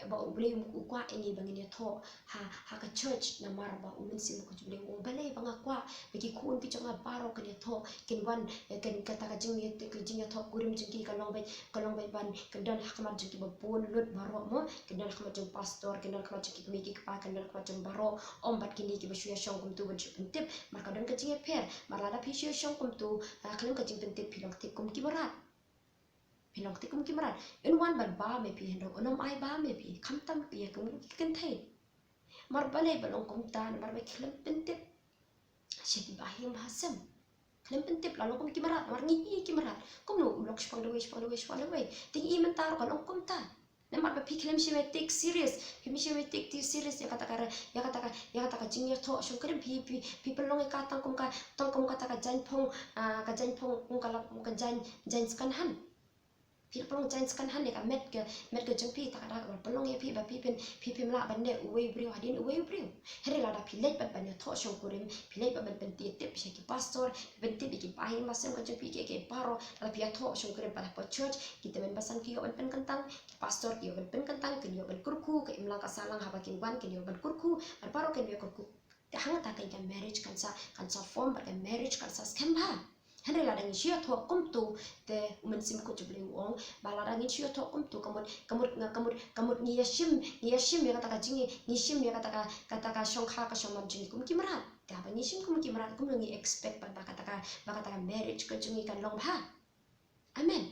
ba U Blei um kwah ïa ngi ba ngin ïathoh ha, ha ka church, namar ba u Mynsiem Bakhuid U Blei u ong balei ba nga kwah ba ki khun ki jong nga baroh kin ïathoh, kin wan, eh, kin kata ka jing, ka jingïathoh kurim jong ki ka long beit, ka long beit ban kyndon ha khmat jong kiba bun lut baroh mo, kyndon ha khmat jong pastor, kyndon ha khmat jong ki kmie ki kpa, kyndon ha khmat jong baroh, ym bad kine kiba shu ïashong kumtu ban shu pyntip, namar ka don ka jingïapher, namar lada phi shu ïashong kumtu, ah, khlem ka jingpyntip phi long thik kum ki mrad. Phi long thik kum ki mrad. Un wan ban bam ïa phi hynrei un ym ai bam ïa phi. Khamtam phi ïa kum ki kynthei. Namar balei ba long kumta, namar ba khlem pyntip sha ki bahaïing bahasem. Khlem pyntip la long kum ki mrad, namar ngi i ki mrad. Kumno u lok shipang dawei, shipang dawei, shipang dawei. Te ngi i mynta ruh ka long kumta. Namar ba phi khlem shym ïa take serious. Phi khlem shym ïa take serious ïa kata ka, ïa kata ka, ïa kata ka jingïathoh shongkurim, phi, phi, phi pynlong ïa ka tang kum ka, tang kum kata ka jaiñphong, ah, ka jaiñphong, kum ka la, kum ka jaiñ, jaiñ second hand. Phi la pynlong jaiñ second hand ïa ka met ka, met ka jong phi, ta ka daw kaba la pynlong ïa phi ba phi phin, phi phim lah ban leh uwei u briew hadien uwei u briew. Hynrei lada phi leit bad ban ïathoh shongkurim, phi leit bad ban pyntip sha ki pastor, phi pyntip ïa ki bahaïing bahasem ka jong phi, kiei kiei baroh, lada phi ïathoh shongkurim pat hapoh church, ki tymmen basan ki ïoh ban pynkyntang, ki pastor ki ïoh ban pynkyntang, kin ïoh ban kyrkhu, ka imlang ka sahlang haba kin wan kin ïoh ban kyrkhu, bad baroh kin ïoh kyrkhu. Te hangta kein ka marriage kan sa, kan sa form bad ka marriage kan sa skhem bha. Hynrei lada ngin shu ïathoh kumtu, te u Mynsiem Bakhuid jong U Blei u ong ba lada ngin shu ïathoh kumtu, ka mut, ka mut, nga, ka mut, ka mut ngi ïashim, ngi ïashim ïa kata ka jing, ngi shim ïa kata ka, kata ka shongkha ka shongman jong ngi kum ki mrad. Te haba ngi shim kum ki mrad, kumno ngi expect ba, ba kata ka, ba kata ka marriage ka jong ngi kan long bha. Amen.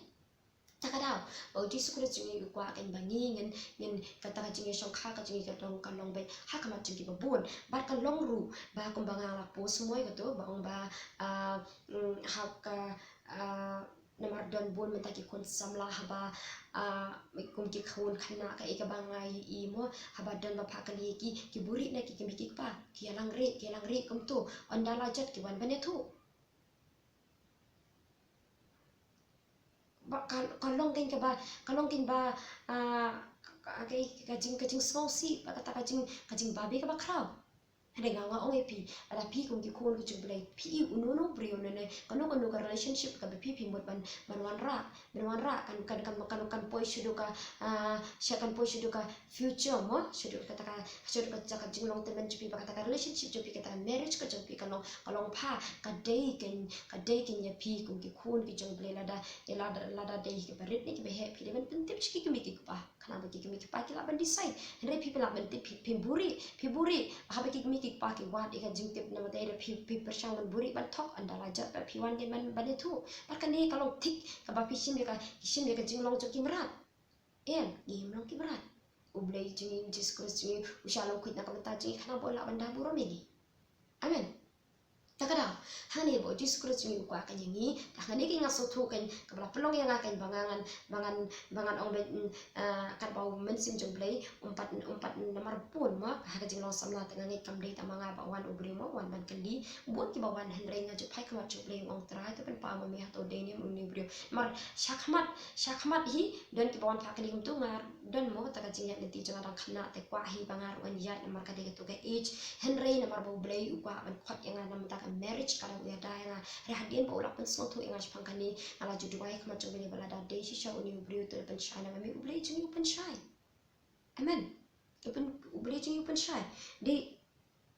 Ta ka daw ba u Jisu Khrist jong ngi u kwah kein ba ngi ngin, ngin kata ka jingïashongkha ka jong ngi ka long, ka long beit ha khmat jong kiba bun. Bad ka long ruh ba kumba nga la post moi kato ba ong ba, ah, mm, ha ka, ah, Namar don bun mynta ki khun samla haba, ah, kum ki khun khynnah kaei kaba nga ïohi mo, haba don ba phah kali ïa ki, ki buhrieh na ki kmie ki kpa, ki ïalang rieh, ki ïalang rieh kumto, ynda la jot ki wan ban ïathuh. Ba ka, ka long kein kaba, ka long kein ba, ah, ka, ka, ka jing, ka jingsngewsih, ba kata ka jing, ka jingbabe kaba khraw. Hynrei nga, nga ong ïa phi, lada phi kum ki khun ki jong U Blei, phi ïohi uno uno u briew ne ne kano kano ka relationship kaba phi, phi mut ban, ban wanrah, ban wanrah, kan, kan, kan, kan, kan poi shaduh ka, ah, sha, kan poi shaduh ka future mo, shaduh kata ka, shaduh ka, ka jinglong tymmen jong phi, ba kata ka relationship jong phi, kata ka marriage ka jong phi ka long, ka long bha, ka dei kein, ka dei kein ïa phi kum ki khun ki jong U Blei, lada, ïa lada, lada dei kiba rit ne kiba heh, phi dei ban pyntip sha ki kmie ki kpa. Khnang ba ki kmie ki kpa ki lah ban decide. Hynrei phi, phi lah ban tip, phi, phi buhrieh, phi buhrieh. Haba ki kmie ki kpa ki wad ïa ka jingtip, namar te da phi, phi pyrshang ban buhrieh ban thok, ynda la jot pat phi wan kein ban, ban ïathuh. Bad kane ka long thik kaba phi shim ïa ka, ki shim ïa ka jinglong jong ki mrad. Em, ngim long ki mrad. U Blei jong ngi, Jisu Khrist jong ngi, u shah long khuid na ka bynta jong ngi, khnang ba u lah ban da burom ïa ngi. Amen. Ta ka daw, hangne ba u Jisu Khrist jong ngi u kwah kein ïa ngi, ta hangne kein nga sngewthuh kein, kaba la pynlong ïa nga kein ba ngan, ba ngan, ba ngan ong ba, mm, ah, katba u Mynsiem jong U Blei, um pat, um pat namar bun mo, ha ka jinglong samla te nga ngeit kam dei tang ma nga ba wan u briew mo, wan ban kylli, bun kiba wan hynrei nga ju phai khmat jong U Blei ong Trai to pynpaw ma me hato dei ne em une u briew. Namar shakhmat, shakhmat hi, don kiba wan phah kylli kumto nga Don mo, ta ka jingïaid lynti jong nga dang khynnah te kwah hi ba nga ruh ngan ïaid namar ka dei kato ka age. Hynrei namar ba U Blei u kwah ban khot ïa nga na ka bynta ka marriage, ka dang ïada ïa nga. Hynrei hadien ba u la pynsngewthuh ïa nga shaphang kane, nga la ju duwai ha khmat jong U Blei ba lada dei shisha une u briew te u pynshai na ma me, U Blei jong ngi u pynshai. Amen. U pyn-, U Blei jong ngi u pynshai. Dei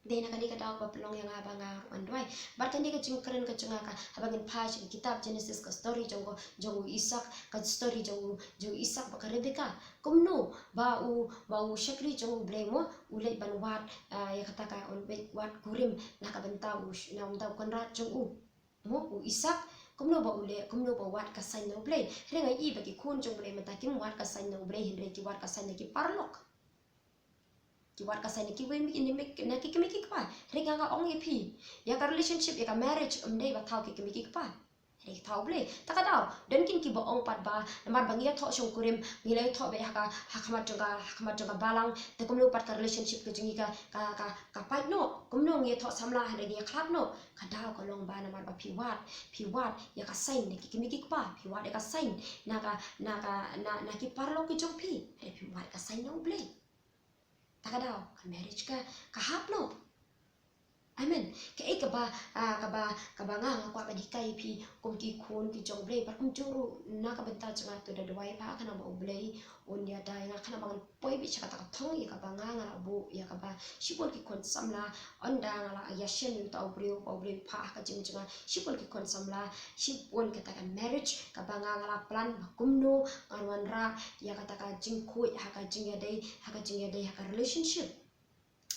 Dei na kane ka daw ba pynlong ïa nga ba nga ruh ngan duwai. Bad kane ka jingkren ka jong nga ka, haba ngin phai sha ka kitab Genesis, ka story jong u, jong u Isak, ka story jong u, jong u Isak bad ka Rebecca. Kumno ba u, ba u shakri jong U Blei mo, u leit ban wad, ah, ïa kata ka, u leit wad kurim na ka bynta u, na ka bynta u kynrad jong u. Mo, u Isak, kumno ba u leh, kumno ba u wad ka sign na U Blei. Hynrei nga ïohi ba ki khun jong U Blei mynta kim wad ka sign na U Blei, hynrei ki wad ka sign na ki paralok. Ki wad ka sign na kiwei, na ki kmie ki kpa. Hynrei nga, nga ong ïa phi, ïa ka relationship, ïa ka marriage, ym dei ba thaw ki kmie ki kpa. Hynrei thaw U Blei. Ta ka daw, don kin kiba ong pat ba namar ba ngi ïathoh shongkurim, ngi la ïathoh beit ha ka, ha khmat jong ka, ha khmat jong ka balang, te kumno pat ka relationship ka jong ngi ka, ka, ka, ka pait noh. Kumno ngi ïathoh samla hynrei ngi ïakhlad noh. Ka daw ka long ba namar ba phi wad, phi wad ïa ka sign na ki kmie ki kpa, phi wad ïa ka sign na ka, na ka, na, na ki paralok ki jong phi. Hynrei phi wad ka sign na U Blei. Ta ka daw, ka marriage ka, ka hap noh. Amen. Kaei kaba, ah, kaba, kaba nga, nga kwah ban hikai ïa phi kum ki khun ki jong U Blei, bad kumjuh ruh na ka bynta jong nga to da duwai ba khnang ba U Blei un ïada ïa nga, khnang ba ngan poi beit sha kata ka thong ïa kaba nga, nga la buh ïa kaba shibun ki khun samla, ynda nga la ïashem ïa uta u briew, ba U Blei u phah ha ka jingim jong nga shibun ki khun samla, shibun kata ka marriage kaba nga, nga la plan ba kumno ngan wanrah ïa kata ka jingkhuid ha ka jingïadei, ha ka jingïadei, ha ka relationship.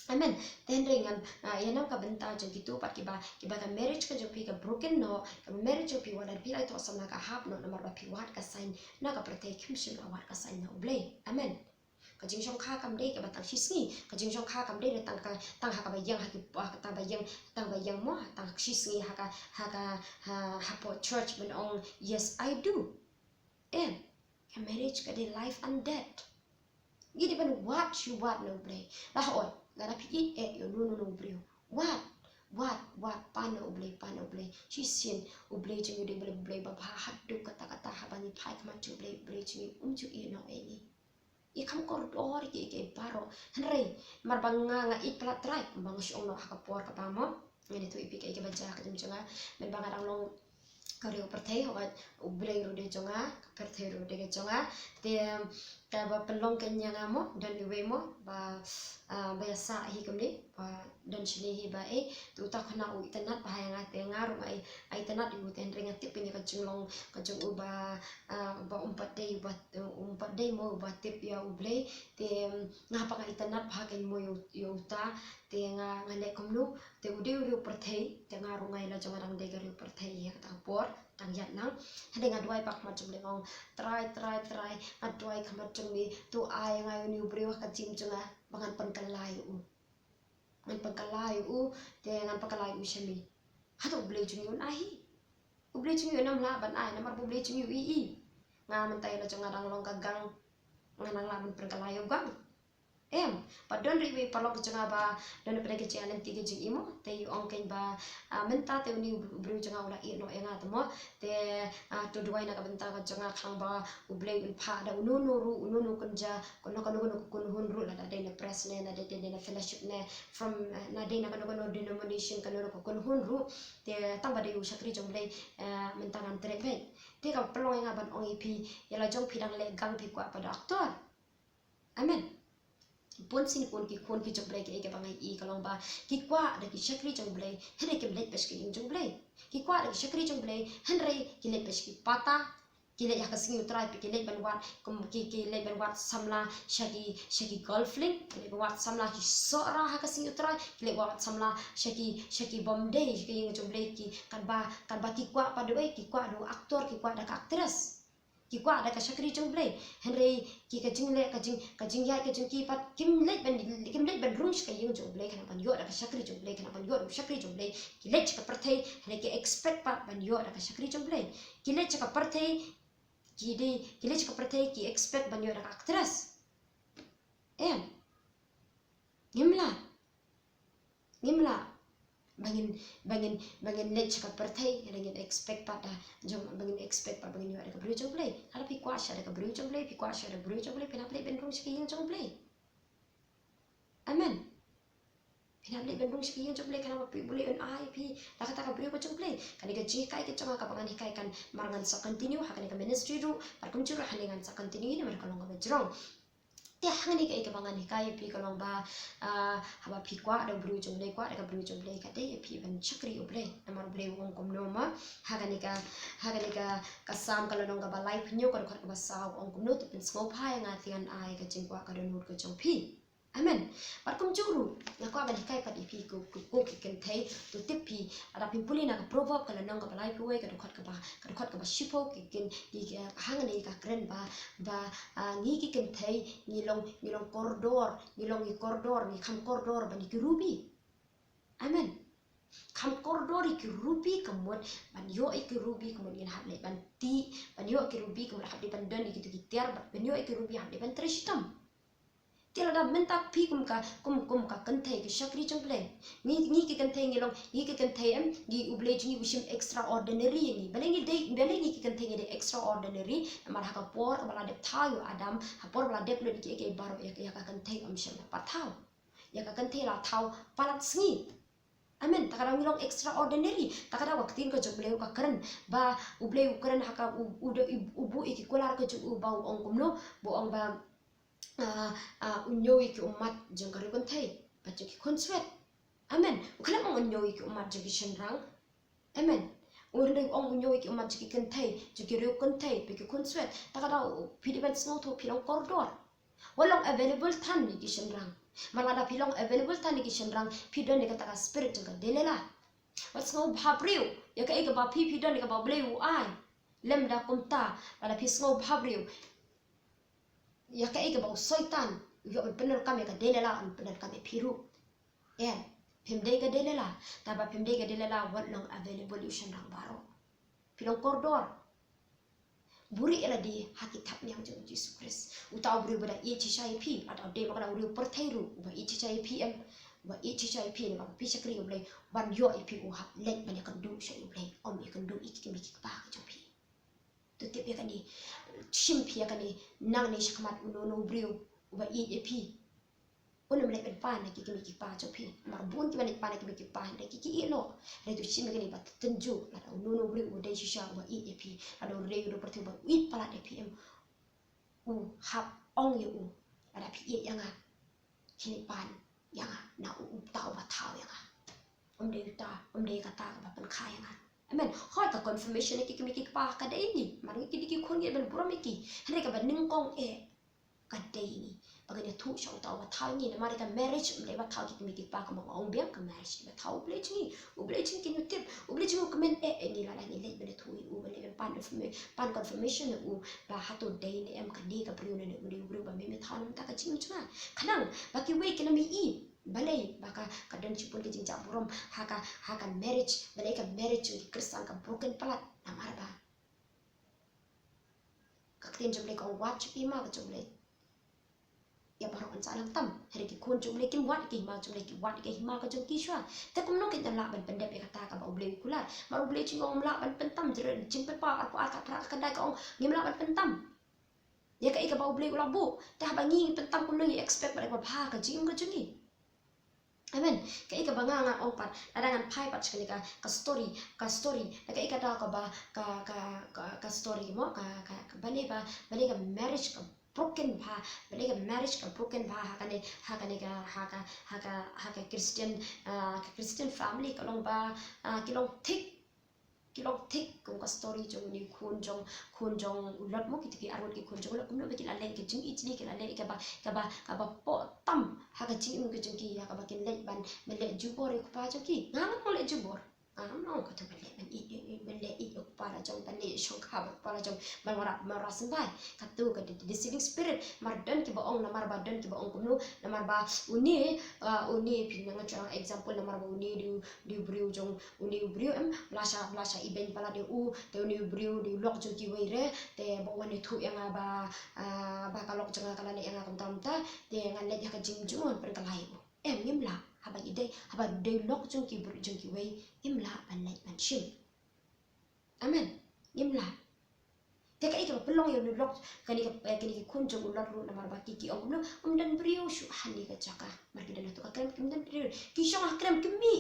Amen. Te hynrei ngan, ah, ïa nang ka bynta jong kito pat kiba, kiba ka marriage ka jong phi ka broken noh, ka marriage jong phi wat la phi la ïathoh samla ka hap noh namar ba phi wad ka sign na ka pyrthei, kim shym la wad ka sign na U Blei. Amen. Ka jingshongkha kam dei kaba tang shisngi, ka jingshongkha kam dei tang ka, tang ha kaba ïeng ha ki, ha kata ba ïeng, tang ba ïeng mo, tang shisngi ha ka, ha ka, ha, hapoh church ban ong, "Yes, I do." Em, ka marriage ka dei life and death. Ngi dei ban wad shi wad na U Blei. La hoi, lada phi ïeit eh ïa uno uno u briew, wad, wad, wad, pan na U Blei, pan na U Blei. Shisien U Blei jong ngi u dei U Blei, U Blei ba bha haduh katta katta, haba ngi phai khmat jong U Blei, U Blei jong ngi um ju ïehnoh ïa ngi. Ïa kham kordor ïa kiei kiei baroh. Hynrei namar ba nga, nga ïeit palat Trai, kumba nga shu ong noh ha ka por kaba mo. Ngan ïathuh ïa phi kaei kaba jia ha ka jingim jong nga. Mynba nga dang long ka riew pyrthei, hooid, U Blei ruh u dei jong nga, ka pyrthei ruh u dei ka jong nga. Te kaba pynlong kein ïa nga mo, don iwei mo ba, ah, ba ïasah hi kumne, ba don shane hi ba, eh, te uta u khynnah u itynnad bha ïa nga, te nga ruh nga i, nga itynnad ïa u, te hynrei nga tip kein ïa ka jinglong ka jong u ba, ah, ba um pat dei, ba, um pat dei mo ba tip ïa U Blei. Te nga pat nga itynnad bha kein mo ïa u, ïa uta, te nga, nga leh kumno, te u dei u riew pyrthei, te nga ruh nga i la jong nga dang dei ka riew pyrthei ïa kata ka por, dang ïaid lang. Hynrei nga duwai pat khmat jong U Blei, nga ong, Trai, Trai, Trai, nga duwai khmat jong me, to ai ïa nga ïa une u briew ha ka jingim jong nga, ba ngan pynkylla ïa u. Ngan pynkylla ïa u, te ngan pynkylla ïa u sha me. Hato U Blei jong ngi un ai hi? U Blei jong ngi u nam lah ban ai, namar ba U Blei jong ngi u ïohi. Nga mynta ïa la jong nga dang long ka gang, nga nang lah ban pynkylla ïa u gang. Em, ba don ruh iwei i paralok jong nga ba don pdeng ka jingïaid lynti ka jingim mo, te i ong kein ba, ah, mynta te une u briew jong nga u la ïeh noh ïa nga te mo, te, ah, to duwai na ka bynta ka jong nga khnang ba U Blei un phah da uno uno ruh, uno uno kynja, kano kano kano ka kynhun ruh, lada dei na press ne, lada dei na fellowship ne, from, eh, lada dei na kano kano denomination, kano kano ka kynhun ruh, te tang ba dei u shakri jong U Blei, eh, mynta ngan treh beit. Te ka pynlong ïa nga ban ong ïa phi, ïa la jong phi dang leh gang phi kwah pat da aktor. Amen. Bun sien ki khun ki jong U Blei, kaei kaba nga ïohi ka long ba ki kwah da ki shakri jong U Blei, hynrei kim leit beit sha ka ïing jong U Blei. Ki kwah da ki shakri jong U Blei, hynrei ki leit beit sha ki pata, ki leit ha ka sngi U Trai, ki leit ban wad, kum ki, ki leit ban wad samla sha ki, sha ki golf link, ki leit ban wad samla ki Sohra ha ka sngi U Trai, ki leit wad samla sha ki, sha ki bym dei sha ka ïing jong U Blei, ki katba, katba ki kwah pat da u, ki kwah da u actor, ki kwah da ka actress. Ki kwah da ka shakri jong U Blei. Hynrei ki ka jingleh, ka jing, ka jingïaid ka jong ki pat, kim leit ban, kim leit ban rung sha ka ïing jong U Blei khnang ban ïoh da ka shakri jong U Blei, khnang ban ïoh da ka shakri jong U Blei. Ki leit sha ka pyrthei, hynrei ki expect pat ban ïoh da ka shakri jong U Blei. Ki leit sha ka pyrthei, ki dei, ki leit sha ka pyrthei, ki expect ban ïoh da ka actress. Em. Ngim lah. Ngim lah. Ba ngin, ba ngin, ba ngin leit sha ka pyrthei, ba ngin expect pat da jong, ba ngin expect pat ba ngin ïoh da ka briew jong U Blei. Lada phi kwah sha da ka briew jong U Blei, phi kwah sha da ka briew jong U Blei, phin hap leit ban rung sha ka ïing jong U Blei. Amen. Phin hap leit ban rung sha ka ïing jong U Blei, khnang ba U Blei un ai phi da kata ka briew ka jong U Blei. Kane ka jinghikai ka jong nga kaba ngan hikai kan, mar ngan sa continue ha kane ka ministry ruh, bad kumjuh ruh hangne ngan sa continue namar ka long kaba jrong. Te hangne kaei kaba ngan hikai ïa phi ka long ba, ah, haba phi kwah da u briew jong U Blei, kwah da ka briew jong U Blei, ka dei ïa phi ban shakri U Blei. Namar U Blei u ong kumno ma, ha kane ka, ha kane ka, ka Salm ka lynnong kaba laiphew hynñiew ka dkhot kaba saw, u ong kumno, to pynsngewbha ïa nga te ngan ai ka jingkwah ka dohnud ka jong phi. Amen. Bad kumjuh ruh nga kwah ban hikai pat ïa phi ko, ko, ko ki kynthei, to tip phi, lada phi pule na ka Proverb ka lynnong kaba laiphew wei ka dkhot kaba, ka dkhot kaba shiphew, ki kyn, ki, ki, hangne ka kren ba, ba, ah, ngi ki kynthei ngi long, ngi long kordor, ngi long, ngi kordor, ngi kham kordor ban ïa ki rubi. Amen. Kham kordor ïa ki rubi ka mut ban ïoh ïa ki rubi ka mut ngin hap leit ban tih, ban ïoh ïa ki rubi ka mut hap leit ban don ïa kito ki tiar, ban ïoh ïa ki rubi hap leit ban trei shitom. Te lada mynta phi kum ka, kum, kum ka kynthei ka shakri jong U Blei. Ngi, ngi ki kynthei ngi long, ngi ki kynthei em, ngi U Blei jong ngi u shim extraordinary ïa ngi. Balei ngi dei, balei ngi ki kynthei ngi dei extraordinary? Namar ha ka por kaba la dep thaw ïa u Adam, ha por ba la dep lut ïa kiei kiei baroh, ïa, ïa ka kynthei ym shym la pat thaw. Ïa ka kynthei la thaw palat sngi. Amen. Te ka daw ngi long extraordinary. Te ka daw ka ktien ka jong U Blei ka kren. Ba U Blei u kren ha ka u, u, u, u buh ïa ki kular ka jong u ba u ong kumno, ba u ong ba, ah, ah, un ñiew ïa ki ummat jong ka riew kynthei bad jong ki khunswet. Amen. U khlem ong un ñiew ïa ki ummat jong ki shynrang. Amen. U hynrei u ong un ñiew ïa ki ummat jong ki kynthei, jong ki riew kynthei bad ki khunswet. Te ka daw phi dei ban sngewthuh phi long kordor. Wat long available than ïa ki shynrang. Mar lada phi long available than ïa ki shynrang, phi don ïa kata ka spirit jong ka Delilah. Wat sngewbha briew ïa kaei kaba phi, phi don ïa kaba U Blei u ai. Lymda kumta, lada phi sngewbha briew ïa kaei kaba u Soitan u ïoh ban pyndonkam ïa ka Delilah, un pyndonkam ïa phi ruh. Em, phim dei ka Delilah, te ba phim dei ka Delilah, wat long available ïa u shynrang baroh. Phi long kordor. Buhrieh ïa lade ha ki thapniang jong u Jisu Khrist. Uta u briew uba da ïeit shisha ïa phi, lada u dei ba ka dei u briew pyrthei ruh, uba ïeit shisha ïa phi em, uba ïeit shisha ïa phi, namar ba phi shakri U Blei, ban ïoh ïa phi u hap leit ban ïakynduh sha U Blei, ym ïakynduh ïa ki kmie ki kpa ki jong phi. To tip ïa kane, shim phi ïa kane, nangne shakhmat uno uno u briew uba ïeit ïa phi, un ym leit ban pan na ki kmie ki kpa jong phi. Namar bun kiba leit pan na ki kmie ki kpa hynrei ki, ki ïeh noh. Hynrei to shim ïa kane ba tynjuh, lada uno uno u briew uba dei shisha uba ïeit ïa phi, lada u dei u briew pyrthei uba ïeit palat ïa phi em, u hap ong ïa u, lada phi ïeit ïa nga, kine pan ïa nga na u, uta uba thaw ïa nga. Ym dei uta, ym dei kata kaba pynkha ïa nga. Amen. Hooid, ka confirmation ïa ki kmie ki kpa ka dei ngi. Namar ngi ki dei ki khun, ngi dei ban burom ïa ki. Hynrei kaba nyngkong eh ka dei ngi, ba ngin ïathuh sha uta uba thaw ïa ngi. Namar ïa ka marriage ym dei ba thaw ki kmie ki kpa, kumba nga ong biang, ka marriage dei ba thaw U Blei jong ngi. U Blei jong ngi kin ïatip, U Blei jong ngi u kmen eh ïa ngi lada ngi leit ban ïathuh ïa u, ban leit ban pan, pan confirmation ïa u ba hato dei ne em kane ka briew, ne ne u dei u briew ba me me thaw na ka bynta ka jingim jong nga. Khnang ba kiwei kin ym ïohi. Balei ba ka, ka don shibun ka jingjah burom ha ka, ha ka marriage, balei ka marriage jong ki Khristan ka broken palat? Namar ba ka ktien jong U Blei ka ong, wad sha ka hima ka jong U Blei. Ïa baroh yn sah lang tam. Hynrei ki khun jong U Blei kim wad ïa ka hima jong U Blei, ki wad ïa ka hima ka jong ki shuwa. Te kumno kin lah ban pyndep ïa kata kaba U Blei u kular? Namar U Blei jong ngi um lah ban pyntam, Jeremaïah jingpynpaw arphew ar, khatphra, khatkhyndai ka ong ngim lah ban pyntam ïa kaei kaba U Blei u la buh. Te haba ngi pyntam kumno ngi expect ba dei ba bha ka jingim ka jong ngi? Amen. Kaei kaba nga, nga ong pat, lada ngan phai pat sha kane ka, ka story, ka story, na kaei ka daw kaba, ka, ka, ka, ka story mo, ka, ka, ka balei ba, balei ka marriage ka broken bha, balei ka marriage ka broken bha ha kane, ha kane ka, ha ka, ha ka, ha ka Christian, ah, ka Christian family ka long ba, ah, ki long thik, ki long thik kum ka story jong une u khun jong, khun jong u Lot mo, kito ki arngut ki khun jong u Lot, kumno ba ki la leh ka jingijli, ki la leh kaba, kaba, kaba poh tam ha ka jingim ka jong ki, ïa kaba kin leit ban, ban leh jubor ïa u kpa jong ki. Nga ngam long leh jubor. Nga ngam long kato ban leh ban ïeit, ïeit, ïeit, ban leh ïeit ïa u kpa la jong, ban leh shongkha bad u kpa la jong, ban wanrah, ban wanrah symbai. Kato ka de-, deceiving spirit. Namar don kiba ong, namar ba don kiba ong kumno, namar ba une, ah, une, phi, nga ju ai example, namar ba une u dei u briew jong, une u briew em, la sha, la sha ibeiñ palat ïa u, te une u briew u dei u lok jong kiwei re, te ba u wan ïathuh ïa nga ba, ah, ba ka lok jong nga ka la leh ïa nga kumta kumta, te ngan leit ha ka jingjumon pynkylla ïa u. Em, ngim lah, haba i dei, haba dei u lok jong ki br-, jong kiwei, ngim lah ban leit ban shim. Amen. Ngim lah. Te kaei kaba pynlong ïa une u lok, kane ka, eh, kine ki khun jong u Lot ruh, namar ba ki, ki ong kumno, ym don briew shuh ha kane ka jaka. Namar ki don hato ka krem, kim don briew. Ki shong ha krem kmie.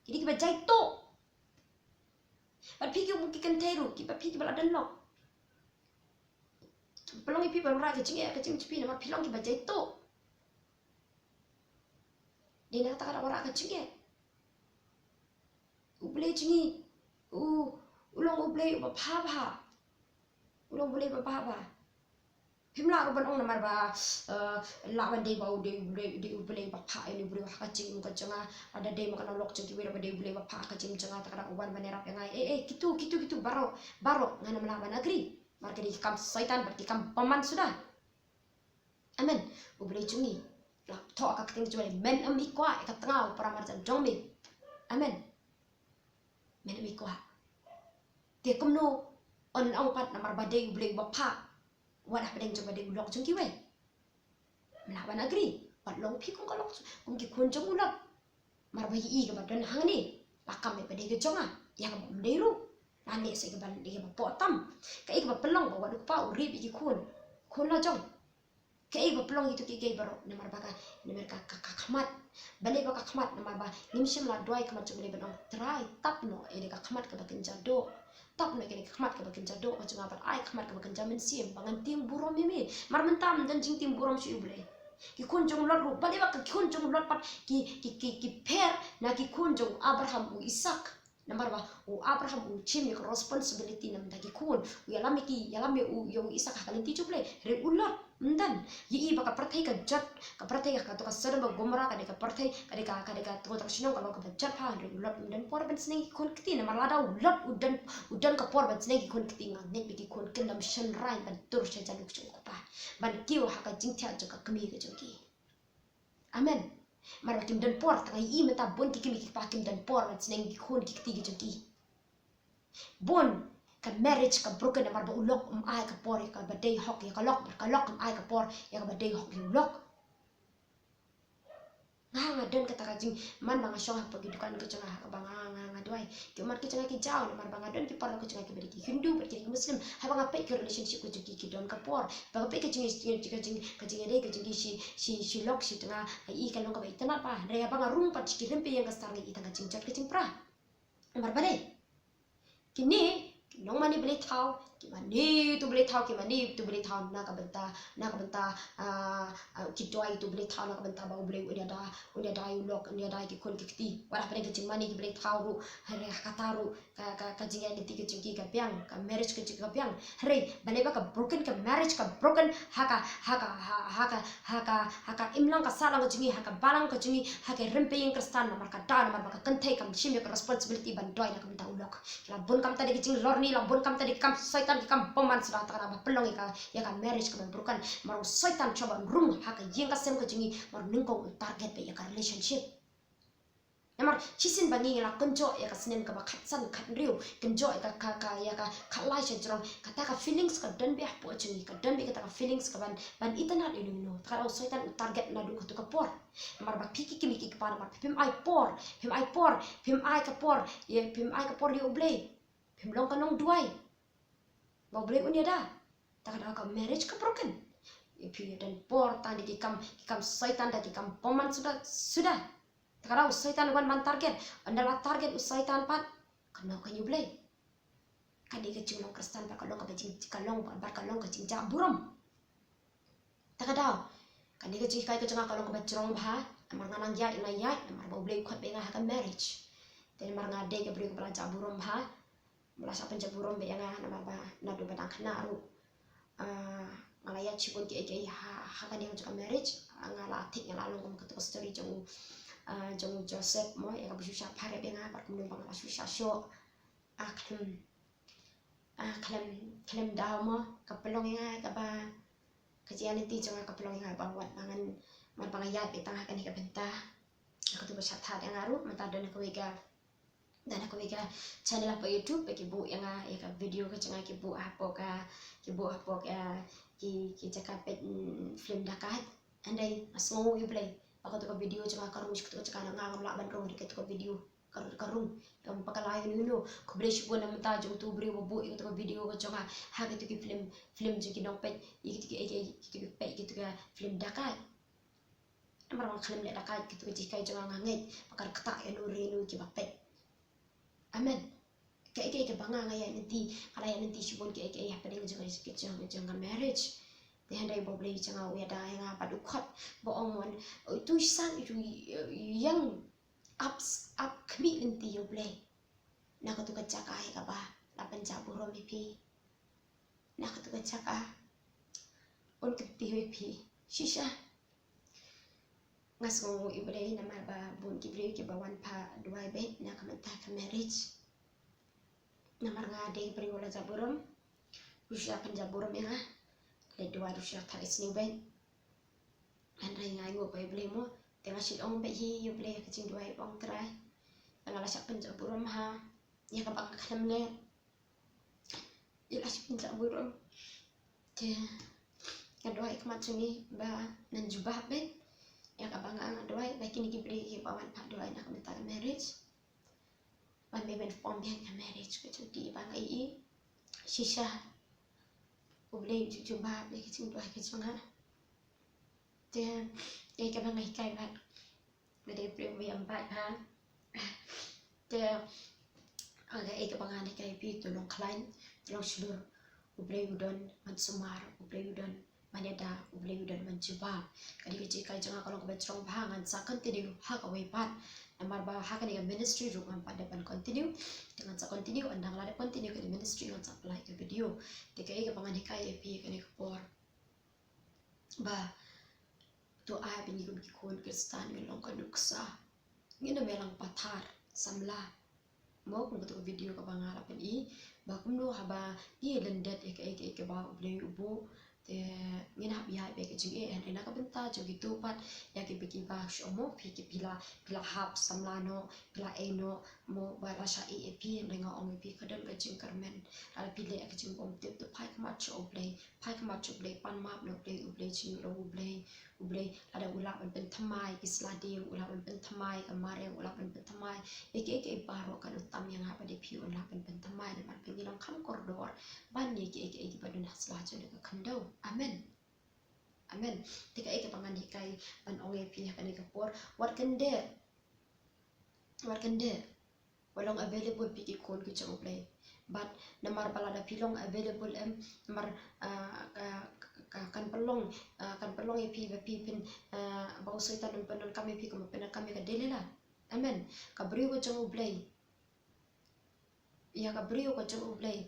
Ki dei kiba jai tuh. Bad phi ki, ki kynthei ruh, kiba phi kiba la don lok, pynlong ïa phi ban wanrah ka jingeh ha ka jingim jong phi namar phi long kiba jai tuh. Dei na kata ka wanrah ka jingeh. U Blei jong ngi u, u long U Blei uba bha bha. U long U Blei uba bha bha. Phim lah ruh ban ong namar ba, eh, lah ban dei ba u dei, u dei, u dei U Blei uba phah ïa une u briew ha ka jingim ka jong nga. Lada dei ma ka nonglok jong kiwei ruh ba dei U Blei uba phah ha ka jingim jong nga, te ka dang wan ban ïarap ïa nga. Eh, eh, kito, kito, kito baroh, baroh ngan ym lah ban agree. Namar ka dei ki kam Soitan bad ki kam bymman suda. Amen. U Blei jong ngi la thoh ha ka ktien jong U Blei, men ym ïa kwah ïa ka tnga u para marjan jong me. Amen. Men ym ïa kwah. Te kumno yn ong pat namar ba dei U Blei uba phah, wat hapdeng jong ba dei u lok jong kiwei? Ym lah ban agree. Wat long phi kum ka lok, kum ki khun jong u Lot. Namar ba ïa i kaba don hangne, la kam ïa ba dei ka jong nga, ïa kaba ym dei ruh. La leh sa ïa kaba, ïa kaba poh tam. Kaei kaba pynlong ba wat u kpa u rep ïa ki khun, khun la jong? Kaei ba pynlong ito kiei kiei baroh? Namar ba ka, namar ka, ka, ka khmat. Balei ba ka khmat? Namar ba ngim shym la duwai khmat jong U Blei ban ong, Trai, tap noh ïa ka khmat kaba kynja doh. Tap noh ïa ka khmat kaba kynja doh ka jong nga bad ai ka khmat kaba kynja mynsiem ba ngan tieng burom ïa me. Namar mynta ym don jingtieng burom shuh ïa U Blei. Ki khun jong u Lot ruh, balei ba ki khun jong u Lot pat ki, ki, ki, ki pher na ki khun jong u Abraham, u Isaak? Namar ba u Abraham u shim ïa ka responsibility na bynta ki khun. U ïalam ïa ki, ïalam ïa u, ïa u Isaak ha ka lynti jong U Blei. Hynrei u Lot ym don. Ïa i ba ka pyrthei ka jot, ka pyrthei ka, kato ka Sodom bad Gomorrah ka dei ka pyrthei, ka dei ka, ka dei ka, kato ka shnong ka long kaba jot bha, hynrei u Lot ym don por ban sneng ïa ki khun kti. Namar lada u Lot u don, u don ka por ban sneng ïa ki khun kti, nga ngeit ba ki khun kin ym shynrai ban tur sha jan u jong u kpa, ban kiew ha ka jingthiah jong ka kmie ka jong ki. Amen. Namar ba kim don por, tang ïa i mynta bun ki kmie ki kpa kim don por ban sneng ïa ki khun ki kti ki jong ki. Bun ka marriage ka broken namar ba u lok ym ai ka por ïa kaba dei hok ïa ka lok, bad ka lok ym ai ka por ïa kaba dei hok ïa u lok. Nga, nga don kata ka jing, man ba nga shong hapoh ki dukan ka jong nga, ha kaba nga, nga, nga duwai. Ki ummat ki jong nga ki jaw, namar ba nga don ki paralok ki jong nga kiba dei ki Hindu bad ki dei ki Muslim. Haba nga peit ki relationship ki jong ki, ki don ka por. Ba nga peit ka jing, ka jing, ka jing, ka jingïadei ka jong ki shi, shi, shi lok shi tnga, nga i ka long kaba itynnad bha. Hynrei haba nga rung pat sha ki rympei ïing ka Star nga i tang ka jingjot ka jingpra. Namar balei? Kine ki nongmane blei thaw, ki mane ïa uto u blei thaw, ki mane ïa uto u blei thaw na ka bynta, na ka bynta, ah, ah, ki duwai ïa uto u blei thaw na ka bynta ba u Blei un ïada, un ïada ïa u lok, un ïada ïa ki khun ki kti. Wat hapdeng ka jingmane ki blei thaw ruh, hynrei ha kata ruh ka, ka, ka jingïaid lynti ka jong ki ka biang, ka marriage ka jong ki ka biang. Hynrei balei ba ka broken, ka marriage ka broken ha ka, ha ka, ha, ha ka, ha ka, ha ka imlang ka sahlang ka jong ngi, ha ka balang ka jong ngi, ha ka rympei ïing Khristan, namar ka daw, namar ba ka kynthei kam shim ïa ka responsibility ban duwai na ka bynta u lok. La bun kumta de ka jinglorni, la bun kumta de ka kam Soitan. Soitan ki kam bymman suda, ta ka daw ba pynlong ïa ka, ïa ka marriage kaba broken. Namar u Soitan u shah ban rung ha ka ïing ka sem ka jong ngi, namar nyngkong u target beit ïa ka relationship. Namar shisien ba ngi la kynjoh ïa ka snem kaba khatsan khathynriew, kynjoh ïa ka, ka, ka, ïa ka khatlai sha jrong, kata ka feelings ka don beit hapoh jong ngi, ka don beit kata ka feelings ka ban, ban itynnad ïa uno uno. Ta ka daw u Soitan u target naduh kato ka por. Namar ba phi ki kmie ki kpa, namar phim ai por, phim ai por, phim ai ka por, ïa, phim ai ka por ïa U Blei. Phim long ka nongduwai. Ba U Blei un ïada. Ta ka daw ka marriage ka broken. Ïa phi ïa don por tang da ki kam, ki kam Soitan da ki kam bymman suda, suda. Ta ka daw u Soitan u wan ban target. Ynda la target u Soitan pat, kano kan ïa U Blei? Ka dei ka jinglong Khristan bad ka long kaba jing, ka long bad ka long ka jingjah burom. Ta ka daw, kane ka jinghikai ka jong nga ka long kaba jrong bha. Namar nga nang ïaid, nga ïaid namar ba U Blei u khot beit ïa nga ha ka marriage. Te namar nga dei ka briew kaba la jah burom bha, ba la shah pynjah burom beit ïa nga, namar ba naduh ba dang khynnah ruh, ah, nga la ïaid shibun kiei kiei ha, ha kane ka jong ka marriage. Ah, nga la thik, nga la long kum kato ka story jong u, ah, jong u Joseph mo, ïa kaba shu shah pharep ïa nga bad kumno ba nga la shu shah shoh. Ah, khlem, ah, khlem, khlem daw mo, ka pynlong ïa nga kaba, ka jingïaid lynti jong nga ka pynlong ïa nga ba wat ba ngan, wat ba nga ïaid beit tang ha kane ka bynta. Kato ba shah thad ïa nga ruh, mynta don kawei ka, don kawei ka channel hapoh YouTube ba ki buh ïa nga ïa ka video ka jong nga, ki buh hapoh ka, ki buh hapoh ka, ki, ki jaka peit, mm, film Dakaid. Hynrei nga sngewnguh ïa U Blei ba kato ka video jong nga ka rung sha kato ka jaka, nga ngam lah ban rung ïa kato ka video. Ka, ka rung. Kam pat ka la ïa uno uno. Khublei shibun na mynta jong uto u briew ba buh ïa kato ka video ka jong nga ha kito ki film, film jong ki nongpeit, ïa kito ki, ïa kito ki peit kito ki film Dakaid. Namar ba nga khlem leh Dakaid, kito ki jinghikai jong nga nga ngeit ba ka rah ktah ïa uno re uno kiba peit. Amen. Kaei kaei kaba nga, nga ïaid lynti, nga la ïaid lynti shibun kaei kaei hapdeng jong, jong, jong ka marriage. Te hynrei ba U Blei jong nga u ïada ïa nga bad u khot, ba ong mon, uto u san, uto u ïeng ap, ap khmih lynti ïa U Blei. Na kato ka jaka ïa kaba la pynjah burom ïa phi. Na kato ka jaka un kyntiew ïa phi shisha. Nga sngewnguh ïa U Blei namar ba bun ki briew kiba wan phah duwai beit na ka bynta ka marriage. Namar nga dei ka briew ba la jah burom, ruh shu ïa pynjah burom ïa nga. Leit duwai ruh shu ïa thad ïa sniew beit. Hynrei nga ainguh bha ïa U Blei mo, te nga shu ong beit hi ïa U Blei ha ka jingduwai, ba ong Trai, ba nga la shah pynjah burom ha ïa kaba nga khlem leh. Ïa la shah pynjah burom. Te nga duwai ha khmat jong ngi ba nan jubab beit ïa kaba nga, nga duwai, ba kine ki briew kiba wan phah duwai na ka bynta ka marriage, ba me ban form biang ïa ka marriage ka jong ki, ba nga ïohi shisha U Blei u ju jubab ïa ka jingduwai ka jong nga. Te kaei kaba nga hikai bad nga dei briew ba ïam bad ha. Te kaei kaba ngan hikai ïa phi, to long khlaiñ, to long shlur. U Blei u don ban sumar, U Blei u don ban ïada, U Blei u don ban jubab. Ka dei ka jinghikai jong nga ka long kaba jrong bha, ngan sa continue ha kawei pat. Namar ba ha kane ka ministry ruh ngam pat dep ban continue. Te ngan sa continue, ynda nga la dep continue kane ministry ngan sa pynlait ka video. Te kaei kaba ngan hikai ïa phi kane ka por, ba to ai ba ngi kum ki khun Khristan ngin long ka nuksa. Ngin ym ïalang pathar samla. Mo, kum kato ka video kaba nga la pyni, ba kumno haba ngi lyndet ïa kaei kaei kaba U Blei u buh, te ngin hap ïaid beit ka jingeh, hynrei na ka bynta jong kito pat ïa kiba, kiba shu ong mo, phi ki, phi la, phi la hap samla noh, phi la ei noh, mo, ba la shah ïeh ïa phi, hynrei nga ong ïa phi ka don ka jingkyrmen. Lada phi leh ka jingbymtip, to phai khmat sha U Blei. Phai khmat sha U Blei, pan map na U Blei, U Blei jong ngi u long U Blei, U Blei lada u lah ban pynthymmai ki sla dieng, u lah ban pynthymmai ka mariang, u lah ban pynthymmai ïa kiei kiei baroh, kan u tam ïa nga bad ïa phi, un lah ban pynthymmai namar ba ngi long kham kordor ban ïa kiei kiei kiba don ha sla jong ka khyndew. Amen. Amen. Te kaei kaba ngan hikai ban ong ïa phi ha kane ka por, wat kyndit, wat kyndit. Wat long available phi ki khun ki jong U Blei. Bad namar ba lada phi long available em, namar, ah, ka, ka, kan pynlong, ah, kan pynlong ïa phi ba phi phin, ah, ba u Soitan un pyndonkam ïa phi kumba pyndonkam ïa ka Delilah. Amen. Ka briew ka jong U Blei, ïa ka briew ka jong U Blei,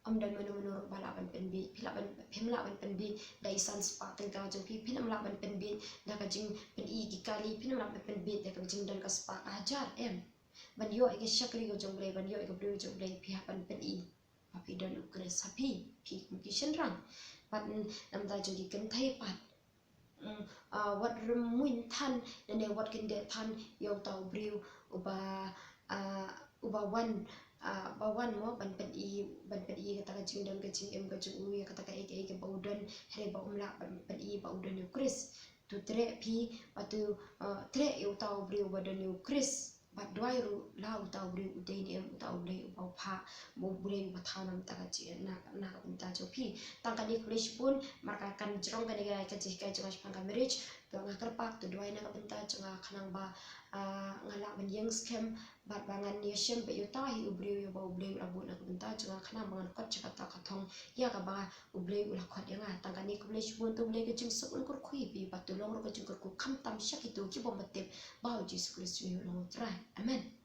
ym don mano mano ruh ba lah ban pynbieit. Phi lah ban, phim lah ban pynbieit da i san spah tyngka jong phi, phin ym lah ban pynbieit da ka jingpyni ki kali, phin ym lah ban pynbieit da ka jingdon ka spah ka hajar, em. Ban ïoh ïa ka shakri ka jong U Blei, ban ïoh ïa ka briew jong U Blei, phi hap ban pyni. ba phi don u Khrist ha phi, phi kum ki shynrang. Bad namar jong ki kynthei pat, wat rymmuiñ than ne wat kyndit than ïa uta u briew uba, uba wan, ba wan mo ban pyni, ban pyni kata ka jingdon ka jingim ka jong u ïa kata kaei kaei kaba u don, hynrei ba um lah ban pyni ba u don ïa u Khrist. To treh phi, bad to treh ïa uta u briew uba don ïa u Khrist. Bad duwai ruh la uta u briew u dei ne em uta u Blei uba u phah, mo u Blei uba thaw na ka bynta jong, na ka bynta jong phi. Tang kane, khublei shibun, namar ka kan jrong kane ka jinghikai jong nga shaphang ka marriage. To nga kyrpad, to duwai na ka bynta jong nga khnang ba nga lah ban ïeng skhem bad ba ngan ïashem bad ïa uta hi u briew ïa uba u Blei u la buh na ka bynta jong nga khnang ba ngan khot sha kata ka thong ïa kaba u Blei u la khot ïa nga. Tang kane, khublei shibun, to U Blei ka jingsuk un kyrkhu ïa phi bad to long ruh ka jingkyrkhu khamtam sha kito ki bym pat tip ba u Jisu Khrist u long u Trai. Amen.